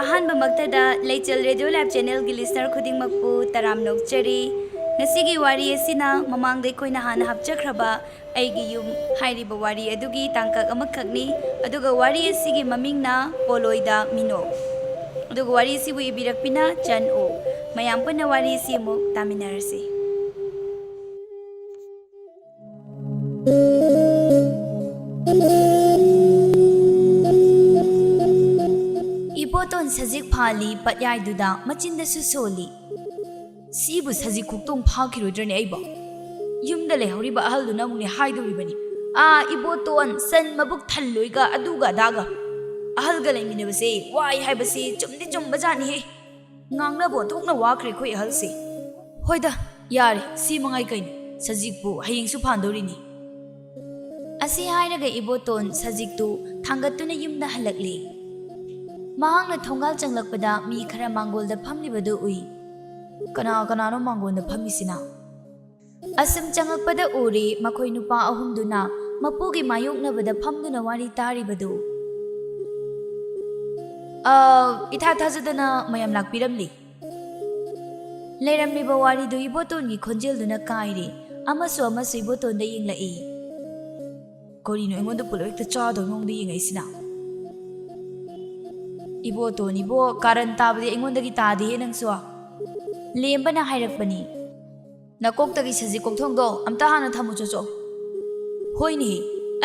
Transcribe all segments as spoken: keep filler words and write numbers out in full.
ꯑꯍꯥꯟꯕꯃꯛꯇꯗ ꯂꯩꯆꯦꯜ radio live ꯆꯦꯅꯦꯜꯒꯤ listener ꯈꯨꯗꯤꯡꯃꯛꯄꯨ ꯇꯔꯥꯝꯅ ꯑꯣꯛꯆꯔꯤ꯫ ꯉꯁꯤꯒꯤ ꯋꯥꯔꯤ ꯑꯁꯤꯅ ꯃꯃꯥꯡꯗ ꯑꯩꯈꯣꯏꯅ ꯍꯥꯟꯅ ꯍꯥꯞꯆꯈ꯭ꯔꯕ ꯑꯩꯒꯤ ꯌꯨꯝ ꯍꯥꯏꯔꯤꯕ ꯋꯥꯔꯤ ꯑꯗꯨꯒꯤ ꯇꯥꯡꯀꯛ ꯑꯃꯈꯛꯅꯤ꯫ ꯑꯗꯨꯒ ꯋꯥꯔꯤ ꯑꯁꯤꯒꯤ ꯃꯃꯤꯡꯅ ꯄꯣꯂꯣꯏꯗ ꯃꯤꯅꯣꯛ꯫ ꯑꯗꯨꯒ ꯋꯥꯔꯤ ꯑꯁꯤꯕꯨ ꯏꯕꯤꯔꯛꯄꯤꯅ ꯆꯟ ꯑꯣ꯫ ꯃꯌꯥꯝ ꯄꯨꯟꯅ ꯋꯥꯔꯤ ꯑꯁꯤ ꯑꯃꯨꯛ ꯇꯥꯃꯤꯟꯅꯔꯁꯤ꯫ ꯏꯕꯣꯇꯣꯟ ꯁꯖꯤꯛ ꯐꯥꯜꯂꯤ, ꯄꯠꯌꯥꯏꯗꯨꯗ ꯃꯆꯤꯟꯗꯁꯨ ꯁꯣꯜꯂꯤ꯫ ꯁꯤꯕꯨ ꯁꯖꯤꯛ ꯈꯣꯛꯇꯣꯡ ꯐꯥꯈꯤꯔꯣꯏꯗ꯭ꯔꯅꯦ ꯑꯩꯕꯣ? ꯌꯨꯝꯗ ꯂꯩꯍꯧꯔꯤꯕ ꯑꯍꯜꯗꯨꯅ ꯑꯃꯨꯛꯅꯦ ꯍꯥꯏꯗꯧꯔꯤꯕꯅꯤ, "ꯑꯥ, ꯏꯕꯣꯇꯣꯟ, ꯁꯟ ꯃꯕꯨꯛ ꯊꯜꯂꯣꯏꯒ ꯑꯗꯨꯒ ꯑꯗꯥꯒ꯫ ꯑꯍꯜꯒ ꯂꯩꯃꯤꯟꯅꯕꯁꯦ ꯋꯥꯏ ꯍꯥꯏꯕꯁꯤ ꯆꯨꯝꯗꯤ ꯆꯨꯝꯕꯖꯥꯠꯅꯤꯍꯦ꯫ ꯉꯥꯡꯅꯕ ꯑꯣꯟꯊꯣꯛꯅ ꯋꯥꯈ꯭ꯔꯦ ꯑꯩꯈꯣꯏ ꯑꯍꯜꯁꯦ꯫ ꯍꯣꯏꯗ, ꯌꯥꯔꯦ, ꯁꯤ ꯃꯉꯥꯏ ꯀꯩꯅꯣ꯫ ꯁꯖꯤꯛꯄꯨ ꯍꯌꯦꯡꯁꯨ ꯐꯥꯟꯗꯧꯔꯤꯅꯤ꯫" ꯑꯁꯤ ꯍꯥꯏꯔꯒ ꯏꯕꯣꯇꯣꯟ ꯁꯖꯤꯛꯇꯨ ꯊꯥꯡꯒꯠꯇꯨꯅ ꯌꯨꯝꯗ ꯍꯜꯂꯛꯂꯦ꯫ ꯃꯍꯥꯛꯅ ꯊꯣꯡꯒꯥꯜ ꯆꯪꯂꯛꯄꯗ ꯃꯤ ꯈꯔ ꯃꯥꯡꯒꯣꯜꯗ ꯐꯝꯂꯤꯕꯗꯨ ꯎꯏ꯫ "ꯀꯅꯥ ꯀꯅꯥꯅꯣ ꯃꯥꯡꯒꯣꯜꯗ ꯐꯝꯃꯤꯁꯤꯅ?" ꯑꯁꯨꯝ ꯆꯪꯂꯛꯄꯗ ꯎꯔꯦ ꯃꯈꯣꯏ ꯅꯨꯄꯥ ꯑꯍꯨꯝꯗꯨꯅ ꯃꯄꯨꯒꯤ ꯃꯥꯌꯣꯛꯅꯕꯗ ꯐꯝꯗꯨꯅ ꯋꯥꯔꯤ ꯇꯥꯔꯤꯕꯗꯨ꯫ "ꯑ, ꯏꯊꯥ ꯊꯥꯖꯗꯅ ꯃꯌꯥꯝ ꯂꯥꯛꯄꯤꯔꯝꯂꯤ꯫" ꯂꯩꯔꯝꯂꯤꯕ ꯋꯥꯔꯤꯗꯨ ꯏꯕꯣꯇꯣꯟꯒꯤ ꯈꯣꯟꯖꯦꯜꯗꯨꯅ ꯀꯥꯏꯔꯦ꯫ ꯑꯃꯁꯨ ꯑꯃꯁꯨ ꯏꯕꯣꯇꯣꯟꯗ ꯌꯦꯡꯂꯛꯏ꯫ "ꯀꯔꯤꯅꯣ ꯑꯩꯉꯣꯟꯗ ꯄꯨꯂꯞ ꯍꯦꯛꯇ ꯆꯥꯗꯧ ꯃꯑꯣꯡꯗ ꯌꯦꯡꯉꯛꯏꯁꯤꯅ?" "ꯏꯕꯣꯇꯣꯟ, ꯏꯕꯣ, ꯀꯥꯔꯟ ꯇꯥꯕꯗꯤ ꯑꯩꯉꯣꯟꯗꯒꯤ ꯇꯥꯗꯦꯍꯦ ꯅꯪꯁꯨ꯫" ꯂꯦꯝꯕꯅ ꯍꯥꯏꯔꯛꯄꯅꯤ꯫ "ꯅꯀꯣꯛꯇꯒꯤ ꯁꯖꯤꯛ ꯀꯣꯛꯊꯣꯡꯗꯣ ꯑꯝꯇ ꯍꯥꯟꯅ ꯊꯝꯃꯨ ꯆꯣꯆꯣ꯫" "ꯍꯣꯏꯅꯦ,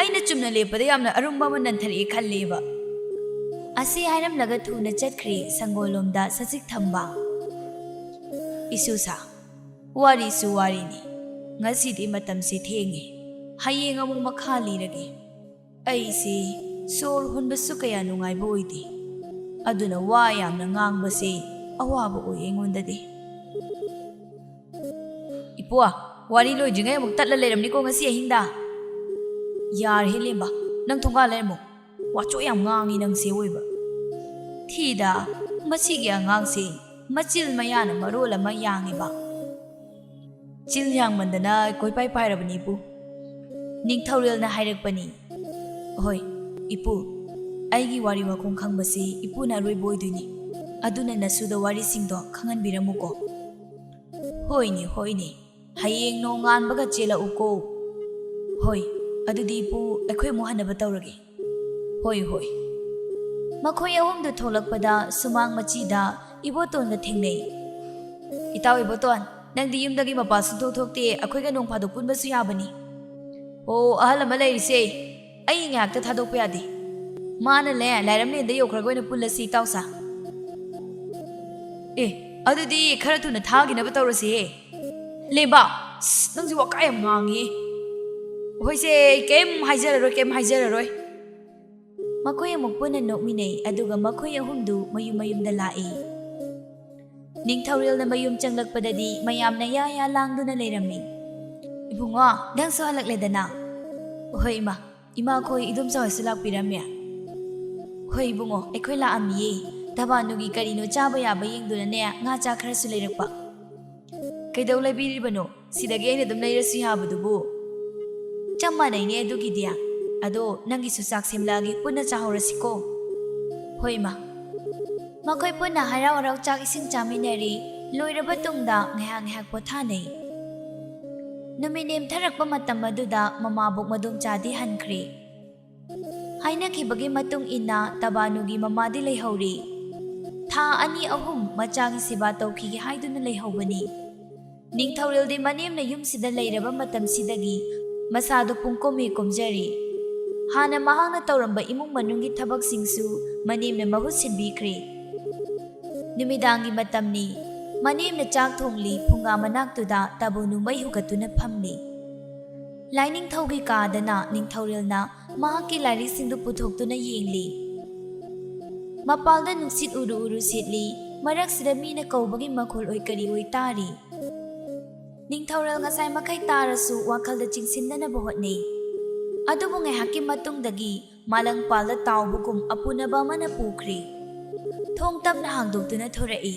ꯑꯩꯅ ꯆꯨꯝꯅ ꯂꯦꯞꯄꯗ ꯌꯥꯝꯅ ꯑꯔꯨꯝꯕ ꯑꯃ ꯅꯟꯊꯔꯛꯑꯦ ꯈꯜꯂꯦꯕ꯫" ꯑꯁꯤ ꯍꯥꯏꯔꯝꯂꯒ ꯊꯨꯅ ꯆꯠꯈ꯭ꯔꯦ ꯁꯪꯒꯣꯜꯂꯣꯝꯗ ꯁꯖꯤꯛ ꯊꯝꯕ꯫ "ꯏꯁꯨꯁꯥ, ꯋꯥꯔꯤꯁꯨ ꯋꯥꯔꯤꯅꯤ꯫ ꯉꯁꯤꯗꯤ ꯃꯇꯝꯁꯦ ꯊꯦꯡꯉꯦ꯫ ꯍꯌꯦꯡ ꯑꯃꯨꯛ ꯃꯈꯥ ꯂꯤꯔꯒꯦ꯫ ꯑꯩꯁꯤ ꯁꯣꯔ ꯍꯣꯟꯕꯁꯨ ꯀꯌꯥ ꯅꯨꯡꯉꯥꯏꯕ ꯑꯣꯏꯗꯦ꯫ ꯑꯗꯨꯅ ꯋꯥ ꯌꯥꯝꯅ ꯉꯥꯡꯕꯁꯤ ꯑꯋꯥꯕ ꯑꯣꯏ ꯑꯩꯉꯣꯟꯗꯗꯤ꯫" "ꯏꯄꯨ, ꯋꯥꯔꯤ ꯂꯣꯏꯗ꯭ꯔꯤꯉꯩ ꯑꯃꯨꯛ ꯇꯠꯂ ꯂꯩꯔꯝꯅꯤꯀꯣ ꯉꯁꯤ ꯑꯍꯤꯡꯗ꯫" "ꯌꯥꯔꯦꯍꯦ ꯂꯦꯝꯕ, ꯅꯪ ꯊꯣꯡꯒꯥꯜ ꯂꯩꯔꯝꯃꯣ꯫ ꯋꯥꯆꯣꯠ ꯌꯥꯝ ꯉꯥꯡꯉꯤ ꯅꯪꯁꯦ ꯑꯣꯏꯕ꯫ ꯊꯤꯗ, ꯃꯁꯤꯒꯤ ꯑꯉꯥꯡꯁꯦ ꯃꯆꯤꯜ ꯃꯌꯥꯅ ꯃꯔꯣꯜ ꯑꯃ ꯌꯥꯡꯉꯤꯕ꯫ ꯆꯤꯜ ꯌꯥꯡꯃꯟꯗꯅ ꯀꯣꯏꯄꯥꯏ ꯄꯥꯏꯔꯕꯅꯤ ꯏꯄꯨ꯫" ꯅꯤꯡꯊꯧꯔꯦꯜꯅ ꯍꯥꯏꯔꯛꯄꯅꯤ꯫ "ꯍꯣꯏ, ꯏꯄꯨ, ꯑꯩꯒꯤ ꯋꯥꯔꯤ ꯋꯥꯈꯣꯡ ꯈꯪꯕꯁꯤ ꯏꯄꯨꯅ ꯑꯔꯣꯏꯕ ꯑꯣꯏꯗꯣꯏꯅꯤ꯫ ꯑꯗꯨꯅ ꯅꯁꯨꯗ ꯋꯥꯔꯤꯁꯤꯡꯗꯣ ꯈꯪꯍꯟꯕꯤꯔꯝꯃꯨꯀꯣ꯫ ꯍꯣꯏꯅꯦ, ꯍꯣꯏꯅꯦ꯫ ꯍꯌꯦꯡ ꯅꯣꯡꯉꯥꯟꯕꯒ ꯆꯦꯜꯂꯛꯎꯀꯣ꯫ ꯍꯣꯏ, ꯑꯗꯨꯗꯤ ꯏꯄꯨ, ꯑꯩꯈꯣꯏ ꯑꯃꯨꯛ ꯍꯟꯅꯕ ꯇꯧꯔꯒꯦ꯫ ꯍꯣꯏ, ꯍꯣꯏ꯫ ꯃꯈꯣꯏ ꯑꯍꯨꯝꯗꯨ ꯊꯣꯛꯂꯛꯄꯗ ꯁꯨꯃꯥꯡ ꯃꯆꯤꯗ ꯏꯕꯣꯇꯣꯟꯒ ꯊꯦꯡꯅꯩ꯫ "ꯏꯇꯥꯎ ꯏꯕꯣꯇꯣꯟ, ꯅꯪꯗꯤ ꯌꯨꯝꯗꯒꯤ ꯃꯄꯥꯟ ꯁꯨꯡꯊꯣꯛ ꯊꯣꯛꯇꯦ, ꯑꯩꯈꯣꯏꯒ ꯅꯣꯡ ꯐꯥꯗꯣꯛ ꯄꯨꯟꯕꯁꯨ ꯌꯥꯕꯅꯤ꯫" "ꯑꯣ, ꯑꯍꯜ ꯑꯃ ꯂꯩꯔꯤꯁꯦ, ꯑꯩ ꯉꯥꯏꯍꯥꯛꯇ ꯊꯥꯗꯣꯛꯄ ꯌꯥꯗꯦ꯫ ꯃꯥꯅꯅꯦ, ꯂꯥꯏꯔꯝꯂꯦꯟꯗ ꯌꯧꯈ꯭ꯔꯒ ꯑꯣꯏꯅ ꯄꯨꯜꯂꯁꯤ, ꯏꯇꯥꯎꯁꯥ꯫" "ꯑꯦ, ꯑꯗꯨꯗꯤ ꯈꯔ ꯊꯨꯅ ꯊꯥꯈꯤꯅꯕ ꯇꯧꯔꯁꯤꯍꯦ꯫" "ꯂꯦꯝꯕ, ꯑꯁ, ꯅꯪꯁꯦ ꯋꯥꯀꯥ ꯌꯥꯝ ꯉꯥꯡꯉꯤ꯫" "ꯍꯣꯏꯁꯦ, ꯑꯩ ꯀꯩꯝ ꯍꯥꯏꯖꯔꯔꯣꯏ, ꯀꯩꯝ ꯍꯥꯏꯖꯔꯔꯣꯏ꯫" ꯃꯈꯣꯏ ꯑꯃꯨꯛ ꯄꯨꯟꯅ ꯅꯣꯛꯃꯤꯟꯅꯩ, ꯑꯗꯨꯒ ꯃꯈꯣꯏ ꯑꯍꯨꯝꯗꯨ ꯃꯌꯨꯝ ꯃꯌꯨꯝꯗ ꯂꯥꯛꯏ꯫ ꯅꯤꯡꯊꯧꯔꯦꯜꯅ ꯃꯌꯨꯝ ꯆꯪꯂꯛꯄꯗꯗꯤ ꯃꯌꯥꯝꯅ ꯌꯥ ꯌꯥ ꯂꯥꯡꯗꯨꯅ ꯂꯩꯔꯝꯃꯤ꯫ "ꯏꯕꯨꯡꯉꯣ, ꯅꯪꯁꯨ ꯍꯜꯂꯛꯂꯦꯗꯅ?" "ꯍꯣꯏ ꯏꯃꯥ, ꯏꯃꯥꯈꯣꯏ ꯏꯗꯣꯝꯆꯥ ꯍꯣꯏꯁꯨ ꯂꯥꯛꯄꯤꯔꯝꯃꯦ꯫" "ꯍꯣꯏ ꯏꯕꯨꯡꯉꯣ, ꯑꯩꯈꯣꯏ ꯂꯥꯛꯑꯝꯃꯤꯌꯦ꯫ ꯇꯕꯥꯅꯨꯒꯤ ꯀꯔꯤꯅꯣ ꯆꯥꯕ ꯌꯥꯕ ꯌꯦꯡꯗꯨꯅꯅꯦ ꯉꯥ ꯆꯥꯛ ꯈꯔꯁꯨ ꯂꯩꯔꯛꯄ꯫" "ꯀꯩꯗꯧ ꯂꯩꯕꯤꯔꯤꯕꯅꯣ? ꯁꯤꯗꯒꯤ ꯑꯩꯅ ꯑꯗꯨꯝ ꯂꯩꯔꯁꯨ ꯌꯥꯕꯗꯨꯕꯨ꯫" "ꯆꯞ ꯃꯥꯟꯅꯩꯅꯦ ꯑꯗꯨꯒꯤꯗꯤ꯫ ꯑꯗꯣ ꯅꯪꯒꯤꯁꯨ ꯆꯥꯛ ꯁꯦꯝꯂꯛꯑꯒꯦ, ꯄꯨꯟꯅ ꯆꯥꯍꯧꯔꯁꯤꯀꯣ꯫" "ꯍꯣꯏ ꯏꯃꯥ꯫" ꯃꯈꯣꯏ ꯄꯨꯟꯅ ꯍꯔꯥꯎ ꯍꯔꯥꯎ ꯆꯥꯛ ꯏꯁꯤꯡ ꯆꯥꯃꯤꯟꯅꯔꯤ꯫ ꯂꯣꯏꯔꯕ ꯇꯨꯡꯗ ꯉꯥꯏꯍꯥꯛ ꯉꯥꯏꯍꯥꯛ ꯄꯣꯊꯥꯅꯩ꯫ ꯅꯨꯃꯤꯠ ꯅꯦꯝꯊꯔꯛꯄ ꯃꯇꯝ ꯑꯗꯨꯗ ꯃꯃꯥꯕꯣꯛ ꯃꯗꯣꯝꯆꯥꯗꯤ ꯍꯟꯈ꯭ꯔꯦ꯫ ꯍꯥꯏꯅꯈꯤꯕꯒꯤ ꯃꯇꯨꯡ ꯏꯟꯅ ꯇꯕꯥꯅꯨꯒꯤ ꯃꯃꯥꯗꯤ ꯂꯩꯍꯧꯔꯤ꯫ ꯊꯥ ꯑꯅꯤ ꯑꯍꯨꯝ ꯃꯆꯥꯒꯤ ꯁꯦꯕꯥ ꯇꯧꯈꯤꯒꯦ ꯍꯥꯏꯗꯨꯅ ꯂꯩꯍꯧꯕꯅꯤ꯫ ꯅꯤꯡꯊꯧꯔꯦꯜꯗꯤ ꯃꯅꯦꯝꯅ ꯌꯨꯝꯁꯤꯗ ꯂꯩꯔꯕ ꯃꯇꯝꯁꯤꯗꯒꯤ ꯃꯁꯥꯗꯨ ꯄꯨꯡꯀꯣꯝ ꯍꯦꯛ ꯀꯣꯝꯖꯔꯦ꯫ ꯍꯥꯟꯅ ꯃꯍꯥꯛꯅ ꯇꯧꯔꯝꯕ ꯏꯃꯨꯡ ꯃꯅꯨꯡꯒꯤ ꯊꯕꯛꯁꯤꯡꯁꯨ ꯃꯅꯦꯝꯅ ꯃꯍꯨꯠ ꯁꯤꯟꯕꯤꯈ꯭ꯔꯦ꯫ ꯅꯨꯃꯤꯗꯥꯡꯒꯤ ꯃꯇꯝꯅꯤ꯫ ꯃꯅꯦꯝꯅ ꯆꯥꯛ ꯊꯣꯡꯂꯤ, ꯐꯨꯡꯒꯥ ꯃꯅꯥꯛꯇꯨꯗ ꯇꯥꯕꯨꯅꯨ ꯃꯩ ꯍꯨꯒꯠꯇꯨꯅ ꯐꯝꯂꯤ꯫ ꯂꯥꯏꯅꯤꯡꯊꯧꯒꯤ ꯀꯥꯗꯅ ꯅꯤꯡꯊꯧꯔꯦꯜꯅ ꯃꯍꯥꯛꯀꯤ ꯂꯥꯏꯔꯤꯛꯁꯤꯡꯗꯨ ꯄꯨꯊꯣꯛꯇꯨꯅ ꯌꯦꯡꯂꯤ꯫ ꯃꯄꯥꯜꯗ ꯅꯨꯡꯁꯤꯠ ꯎꯔꯨ ꯎꯔꯨ ꯁꯤꯠꯂꯤ, ꯃꯔꯛꯁꯤꯗ ꯃꯤꯅ ꯀꯧꯕꯒꯤ ꯃꯈꯣꯜ ꯑꯣꯏ ꯀꯔꯤ ꯑꯣꯏ ꯇꯥꯔꯤ꯫ ꯅꯤꯡꯊꯧꯔꯦꯜ ꯉꯁꯥꯏ ꯃꯈꯩ ꯇꯥꯔꯁꯨ ꯋꯥꯈꯜꯗ ꯆꯤꯡꯁꯤꯟꯗꯅꯕ ꯍꯣꯠꯅꯩ꯫ ꯑꯗꯨꯕꯨ ꯉꯥꯏꯍꯥꯛꯀꯤ ꯃꯇꯨꯡꯗꯒꯤ ꯃꯥꯂꯪꯄꯥꯜꯗ ꯇꯥꯎꯕꯒꯨꯝ ꯑꯄꯨꯅꯕ ꯑꯃꯅ ꯄꯨꯈ꯭ꯔꯦ꯫ ꯊꯣꯡ ꯇꯞꯅ ꯍꯥꯡꯗꯣꯛꯇꯨꯅ ꯊꯣꯔꯛꯏ꯫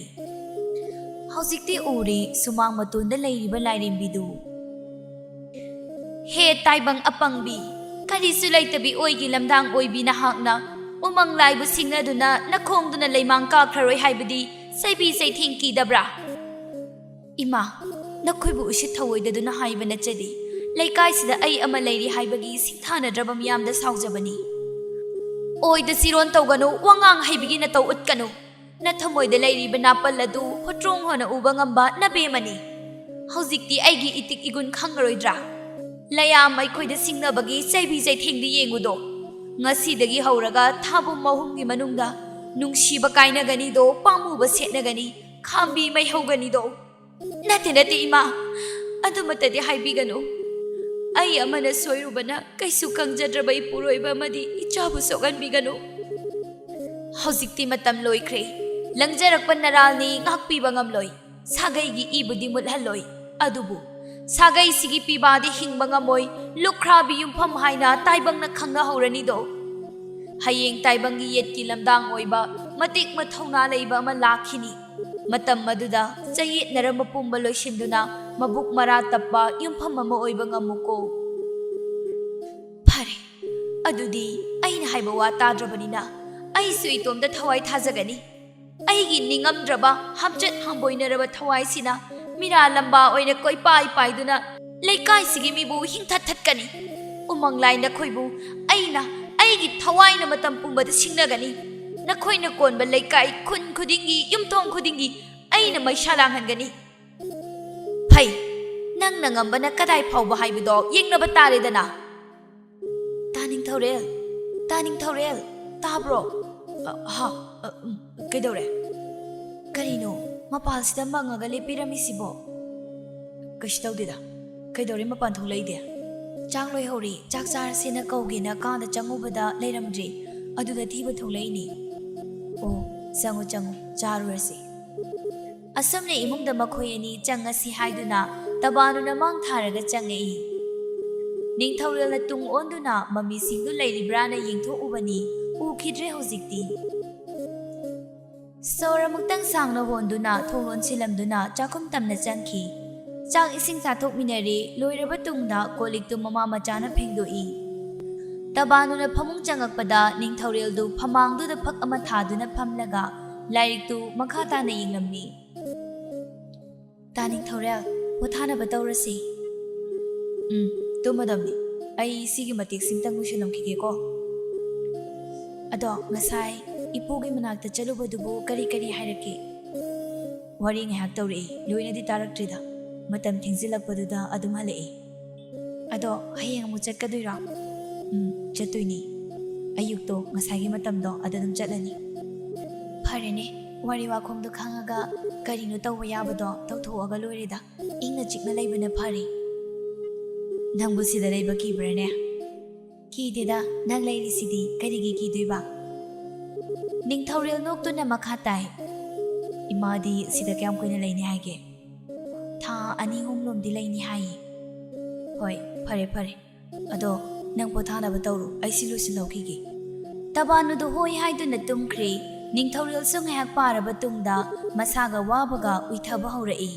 ꯍꯧꯖꯤꯛꯇꯤ ꯎꯔꯦ ꯁꯨꯃꯥꯡ ꯃꯇꯣꯟꯗ ꯂꯩꯔꯤꯕ ꯂꯥꯏꯔꯦꯝꯕꯤꯗꯨ꯫ "ꯍꯦ ꯇꯥꯏꯕꯪ ꯑꯄꯪꯕꯤ, ꯀꯔꯤꯁꯨ ꯂꯩꯇꯕꯤ ꯑꯣꯏꯒꯤ ꯂꯝꯗꯥꯡ ꯑꯣꯏꯕꯤ ꯅꯍꯥꯛꯅ꯫ ꯎꯃꯪ ꯂꯥꯏꯕꯨ ꯁꯤꯡꯅꯗꯨꯅ ꯅꯈꯣꯡꯗꯨꯅ ꯂꯩꯃꯥꯡ ꯀꯥꯈ꯭ꯔꯔꯣꯏ ꯍꯥꯏꯕꯗꯤ ꯆꯩꯕꯤ ꯆꯩꯊꯦꯡ ꯀꯤꯗꯕ꯭ꯔꯥ? ꯏꯃꯥ, ꯅꯈꯣꯏꯕꯨ ꯎꯁꯤꯠ ꯊꯧꯑꯣꯏꯗꯗꯨꯅ ꯍꯥꯏꯕ ꯅꯠꯆꯗꯦ꯫ ꯂꯩꯀꯥꯏꯁꯤꯗ ꯑꯩ ꯑꯃ ꯂꯩꯔꯤ ꯍꯥꯏꯕꯒꯤ ꯁꯤꯡꯊꯥꯅꯗ꯭ꯔꯕ ꯃꯤꯌꯥꯝꯗ ꯁꯥꯎꯖꯕꯅꯤ꯫ ꯑꯣꯏꯗ ꯆꯤꯔꯣꯟ ꯇꯧꯒꯅꯨ, ꯋꯥꯉꯥꯡ ꯍꯩꯕꯒꯤ ꯅꯇꯧ ꯎꯠꯀꯅꯨ꯫ ꯅꯊꯃꯣꯏꯗ ꯂꯩꯔꯤꯕ ꯅꯥꯄꯜ ꯑꯗꯨ ꯍꯨꯠꯇ꯭ꯔꯣꯡ ꯍꯣꯅ ꯎꯕ ꯉꯝꯕ ꯅꯕꯦꯝꯃꯅꯤ꯫ ꯍꯧꯖꯤꯛꯇꯤ ꯑꯩꯒꯤ ꯏꯇꯤꯛ ꯏꯒꯨꯟ ꯈꯪꯉꯔꯣꯏꯗ꯭ꯔꯥ? ꯂꯌꯥꯝ ꯑꯩꯈꯣꯏꯗ ꯁꯤꯡꯅꯕꯒꯤ ꯆꯩꯕꯤ ꯆꯩꯊꯦꯡꯗꯤ ꯌꯦꯡꯉꯨꯗꯣ꯫ ꯉꯁꯤꯗꯒꯤ ꯍꯧꯔꯒ ꯊꯥꯕꯨꯝ ꯑꯍꯨꯝꯒꯤ ꯃꯅꯨꯡꯗ ꯅꯨꯡꯁꯤꯕ ꯀꯥꯏꯅꯒꯅꯤꯗꯣ, ꯄꯥꯝꯃꯨꯕ ꯁꯦꯠꯅꯒꯅꯤ, ꯈꯥꯝꯕꯤ ꯃꯩꯍꯧꯒꯅꯤꯗꯣ꯫ ꯅꯠꯇꯦ, ꯅꯠꯇꯦ, ꯏꯃꯥ, ꯑꯗꯨꯃꯠꯇꯗꯤ ꯍꯥꯏꯕꯤꯒꯅꯨ꯫ ꯑꯩ ꯑꯃꯅ ꯁꯣꯏꯔꯨꯕꯅ ꯀꯩꯁꯨ ꯈꯪꯖꯗ꯭ꯔꯕ ꯏꯄꯨꯔꯣꯏꯕ ꯑꯃꯗꯤ ꯏꯆꯥꯕꯨ ꯁꯣꯛꯍꯟꯕꯤꯒꯅꯨ꯫ ꯍꯧꯖꯤꯛꯇꯤ ꯃꯇꯝ ꯂꯣꯏꯈ꯭ꯔꯦ꯫ ꯂꯪꯖꯔꯛꯄ ꯅꯔꯥꯜꯅꯤ, ꯉꯥꯛꯄꯤꯕ ꯉꯝꯂꯣꯏ꯫ ꯁꯥꯒꯩꯒꯤ ꯏꯕꯨꯗꯤ ꯃꯨꯠꯍꯜꯂꯣꯏ, ꯑꯗꯨꯕꯨ ꯁꯥꯒꯩꯁꯤꯒꯤ ꯄꯤꯕꯥꯗꯤ ꯍꯤꯡꯕ ꯉꯝꯃꯣꯏ꯫ ꯂꯨꯈ꯭ꯔꯥꯕꯤ ꯌꯨꯝꯐꯝ ꯍꯥꯏꯅ ꯇꯥꯏꯕꯪꯅ ꯈꯪꯅꯍꯧꯔꯅꯤꯗꯣ꯫ ꯍꯌꯦꯡ ꯇꯥꯏꯕꯪꯒꯤ ꯌꯦꯠꯀꯤ ꯂꯝꯗꯥꯡ ꯑꯣꯏꯕ ꯃꯇꯤꯛ ꯃꯊꯧꯅꯥ ꯂꯩꯕ ꯑꯃ ꯂꯥꯛꯈꯤꯅꯤ꯫ ꯃꯇꯝ ꯑꯗꯨꯗ ꯆꯌꯦꯠꯅꯔꯝꯕ ꯄꯨꯝꯕ ꯂꯣꯏꯁꯤꯟꯗꯨꯅ ꯃꯕꯨꯛ ꯃꯔꯥ ꯇꯞꯄ ꯌꯨꯝꯐꯝ ꯑꯃ ꯑꯣꯏꯕ ꯉꯝꯃꯨꯀꯣ꯫ ꯐꯔꯦ, ꯑꯗꯨꯗꯤ ꯑꯩꯅ ꯍꯥꯏꯕ ꯋꯥ ꯇꯥꯗ꯭ꯔꯕꯅꯤꯅ ꯑꯩꯁꯨ ꯏꯇꯣꯝꯇ ꯊꯋꯥꯏ ꯊꯥꯖꯒꯅꯤ꯫ ꯑꯩꯒꯤ ꯅꯤꯡꯉꯝꯗ꯭ꯔꯕ, ꯍꯝꯆꯠ ꯍꯝꯕꯣꯏꯅꯔꯕ ꯊꯋꯥꯏꯁꯤꯅ ꯃꯤꯔꯥ ꯂꯝꯕꯥ ꯑꯣꯏꯅ ꯀꯣꯏꯄꯥꯏ ꯄꯥꯏꯗꯨꯅ ꯂꯩꯀꯥꯏꯁꯤꯒꯤ ꯃꯤꯕꯨ ꯍꯤꯡꯊꯠ ꯊꯠꯀꯅꯤ꯫ ꯎꯃꯪ ꯂꯥꯏ ꯅꯈꯣꯏꯕꯨ ꯑꯩꯅ ꯑꯩꯒꯤ ꯊꯋꯥꯏꯅ ꯃꯇꯝ ꯄꯨꯝꯕꯗ ꯁꯤꯡꯅꯒꯅꯤ꯫ ꯅꯈꯣꯏꯅ ꯀꯣꯟꯕ ꯂꯩꯀꯥꯏ, ꯈꯨꯟ ꯈꯨꯗꯤꯡꯒꯤ, ꯌꯨꯝꯊꯣꯡ ꯈꯨꯗꯤꯡꯒꯤ ꯑꯩꯅ ꯃꯩꯁꯥ ꯂꯥꯡꯍꯟꯒꯅꯤ꯫ ꯐꯩ, ꯅꯪꯅ ꯉꯝꯕꯅ ꯀꯗꯥꯏ ꯐꯥꯎꯕ ꯍꯥꯏꯕꯗꯣ ꯌꯦꯡꯅꯕ ꯇꯥꯔꯦꯗꯅ꯫ ꯇꯥꯅꯤꯡꯊꯧꯔꯦꯜ, ꯇꯥꯅꯤꯡꯊꯧꯔꯦꯜ, ꯇꯥꯕ꯭ꯔꯣ? ꯑ, ꯍꯥ, ꯑ, ꯎꯝ, ꯀꯩꯗꯧꯔꯦ? ꯀꯔꯤꯅꯣ, ꯃꯄꯥꯜꯁꯤꯗ ꯃꯪꯉꯒ ꯂꯦꯞꯄꯤꯔꯝꯃꯤꯁꯤꯕꯣ? ꯀꯩꯁꯨ ꯇꯧꯗꯦꯗ꯫ ꯀꯩꯗꯧꯔꯦ, ꯃꯄꯥꯟ ꯊꯣꯛꯂꯛꯏꯗꯤ? ꯆꯥꯛ ꯂꯣꯏꯍꯧꯔꯤ, ꯆꯥꯛ ꯆꯥꯔꯁꯦꯅ ꯀꯧꯒꯦꯅ ꯀꯥꯗ ꯆꯪꯉꯨꯕꯗ ꯂꯩꯔꯝꯗ꯭ꯔꯤ, ꯑꯗꯨꯗ ꯊꯤꯕ ꯊꯣꯛꯂꯛꯏꯅꯤ꯫ ꯑꯣ, ꯆꯪꯉꯨ, ꯆꯪꯉꯨ, ꯆꯥꯔꯨꯔꯁꯤ꯫ ꯑꯁꯨꯝꯅ ꯏꯃꯨꯡꯗ ꯃꯈꯣꯏ ꯑꯅꯤ ꯆꯪꯉꯁꯤ ꯍꯥꯏꯗꯨꯅ ꯇꯕꯥꯅꯨꯅ ꯃꯥꯡ ꯊꯥꯔꯒ ꯆꯪꯉꯛꯏ꯫ ꯅꯤꯡꯊꯧꯔꯦꯜꯅ ꯇꯨꯡ ꯑꯣꯟꯗꯨꯅ ꯃꯃꯤꯁꯤꯡꯗꯨ ꯂꯩꯔꯤꯕ꯭ꯔꯥꯅ ꯌꯦꯡꯊꯣꯛꯎꯕꯅꯤ, ꯎꯈꯤꯗ꯭ꯔꯦ ꯍꯧꯖꯤꯛꯇꯤ꯫ ꯁꯣꯔ ꯑꯃꯨꯛꯇꯪ ꯁꯥꯡꯅ ꯍꯣꯟꯗꯨꯅ ꯊꯣꯡ ꯂꯣꯟꯁꯤꯜꯂꯝꯗꯨꯅ ꯆꯥꯛꯈꯨꯝ ꯇꯝꯅ ꯆꯪꯈꯤ꯫ ꯆꯥꯛ ꯏꯁꯤꯡ ꯆꯥꯊꯣꯛꯃꯤꯟꯅꯔꯦ, ꯂꯣꯏꯔꯕ ꯇꯨꯡꯗ ꯀꯣꯜ ꯂꯤꯛꯇꯨ ꯃꯃꯥ ꯃꯆꯥꯅ ꯐꯦꯡꯗꯣꯛꯏ꯫ ꯇꯕꯥꯅꯨꯅ ꯐꯃꯨꯡ ꯆꯪꯉꯛꯄꯗ ꯅꯤꯡꯊꯧꯔꯦꯜꯗꯨ ꯐꯃꯥꯡꯗꯨꯗ ꯐꯛ ꯑꯃ ꯊꯥꯗꯨꯅ ꯐꯝꯂꯒ ꯂꯥꯏꯔꯤꯛꯇꯨ ꯃꯈꯥ ꯇꯥꯅ ꯌꯦꯡꯂꯝꯃꯤ꯫ "ꯇꯥ ꯅꯤꯡꯊꯧꯔꯦꯜ, ꯄꯣꯊꯥꯅꯕ ꯇꯧꯔꯁꯤ꯫" "ꯎꯝ, ꯇꯨꯝꯃꯗꯝꯅꯤ꯫ ꯑꯩ ꯁꯤꯒꯤ ꯃꯇꯦꯛꯁꯤꯝꯇꯪ ꯂꯣꯏꯁꯤꯜꯂꯝꯈꯤꯒꯦꯀꯣ꯫ ꯑꯗꯣ ꯉꯁꯥꯏ ꯏꯄꯨꯒꯤ ꯃꯅꯥꯛꯇ ꯆꯠꯂꯨꯕꯗꯨꯕꯨ ꯀꯔꯤ ꯀꯔꯤ ꯍꯥꯏꯔꯛꯀꯦ?" "ꯋꯥꯔꯤ ꯉꯥꯏꯍꯥꯛ ꯇꯧꯔꯛꯏ, ꯂꯣꯏꯅꯗꯤ ꯇꯥꯔꯛꯇ꯭ꯔꯤꯗ꯫ ꯃꯇꯝ ꯊꯦꯡꯖꯤꯜꯂꯛꯄꯗꯨꯗ ꯑꯗꯨꯝ ꯍꯜꯂꯛꯏ꯫" "ꯑꯗꯣ ꯍꯌꯦꯡ ꯑꯃꯨꯛ ꯆꯠꯀꯗꯣꯏꯔꯣ?" "ꯎꯝ, ꯆꯠꯇꯣꯏꯅꯤ꯫ ꯑꯌꯨꯛꯇꯣ ꯉꯁꯥꯏꯒꯤ ꯃꯇꯝꯗꯣ ꯑꯗ ꯑꯗꯨꯝ ꯆꯠꯂꯅꯤ꯫" "ꯐꯔꯦꯅꯦ, ꯋꯥꯔꯤ ꯋꯥꯈꯣꯡꯗꯣ ꯈꯪꯉꯒ ꯀꯔꯤꯅꯣ ꯇꯧꯕ ꯌꯥꯕꯗꯣ ꯇꯧꯊꯣꯛꯑꯒ ꯂꯣꯏꯔꯦꯗ꯫ ꯏꯪꯅ ꯆꯤꯛꯅ ꯂꯩꯕꯅ ꯐꯔꯦ꯫" "ꯅꯪꯕꯨ ꯁꯤꯗ ꯂꯩꯕ ꯀꯤꯕ꯭ꯔꯥꯅꯦ?" "ꯀꯤꯗꯦꯗ, ꯅꯪ ꯂꯩꯔꯤꯁꯤꯗꯤ ꯀꯔꯤꯒꯤ ꯀꯤꯗꯣꯏꯕ?" ꯅꯤꯡꯊꯧꯔꯦꯜ ꯅꯣꯛꯇꯨꯅ ꯃꯈꯥ ꯇꯥꯏ, "ꯏꯃꯥꯗꯤ ꯁꯤꯗ ꯀꯌꯥꯝ ꯀꯨꯏꯅ ꯂꯩꯅꯤ ꯍꯥꯏꯒꯦ?" "ꯊꯥ ꯑꯅꯤ ꯑꯍꯨꯝ ꯂꯣꯝꯗꯤ ꯂꯩꯅꯤ ꯍꯥꯏꯌꯦ꯫" "ꯍꯣꯏ, ꯐꯔꯦ ꯐꯔꯦ꯫ ꯑꯗꯣ ꯅꯪ ꯄꯣꯊꯥꯅꯕ ꯇꯧꯔꯣ, ꯑꯩ ꯁꯤ ꯂꯣꯏꯁꯤꯜꯍꯧꯈꯤꯒꯦ꯫" ꯇꯕꯥꯅꯨꯗꯨ ꯍꯣꯏ ꯍꯥꯏꯗꯨꯅ ꯇꯨꯝꯈ꯭ꯔꯦ꯫ ꯅꯤꯡꯊꯧꯔꯦꯜꯁꯨ ꯉꯥꯏꯍꯥꯛ ꯄꯥꯔꯕ ꯇꯨꯡꯗ ꯃꯁꯥꯒ ꯋꯥꯕꯒ ꯎꯏꯊꯕ ꯍꯧꯔꯛꯏ꯫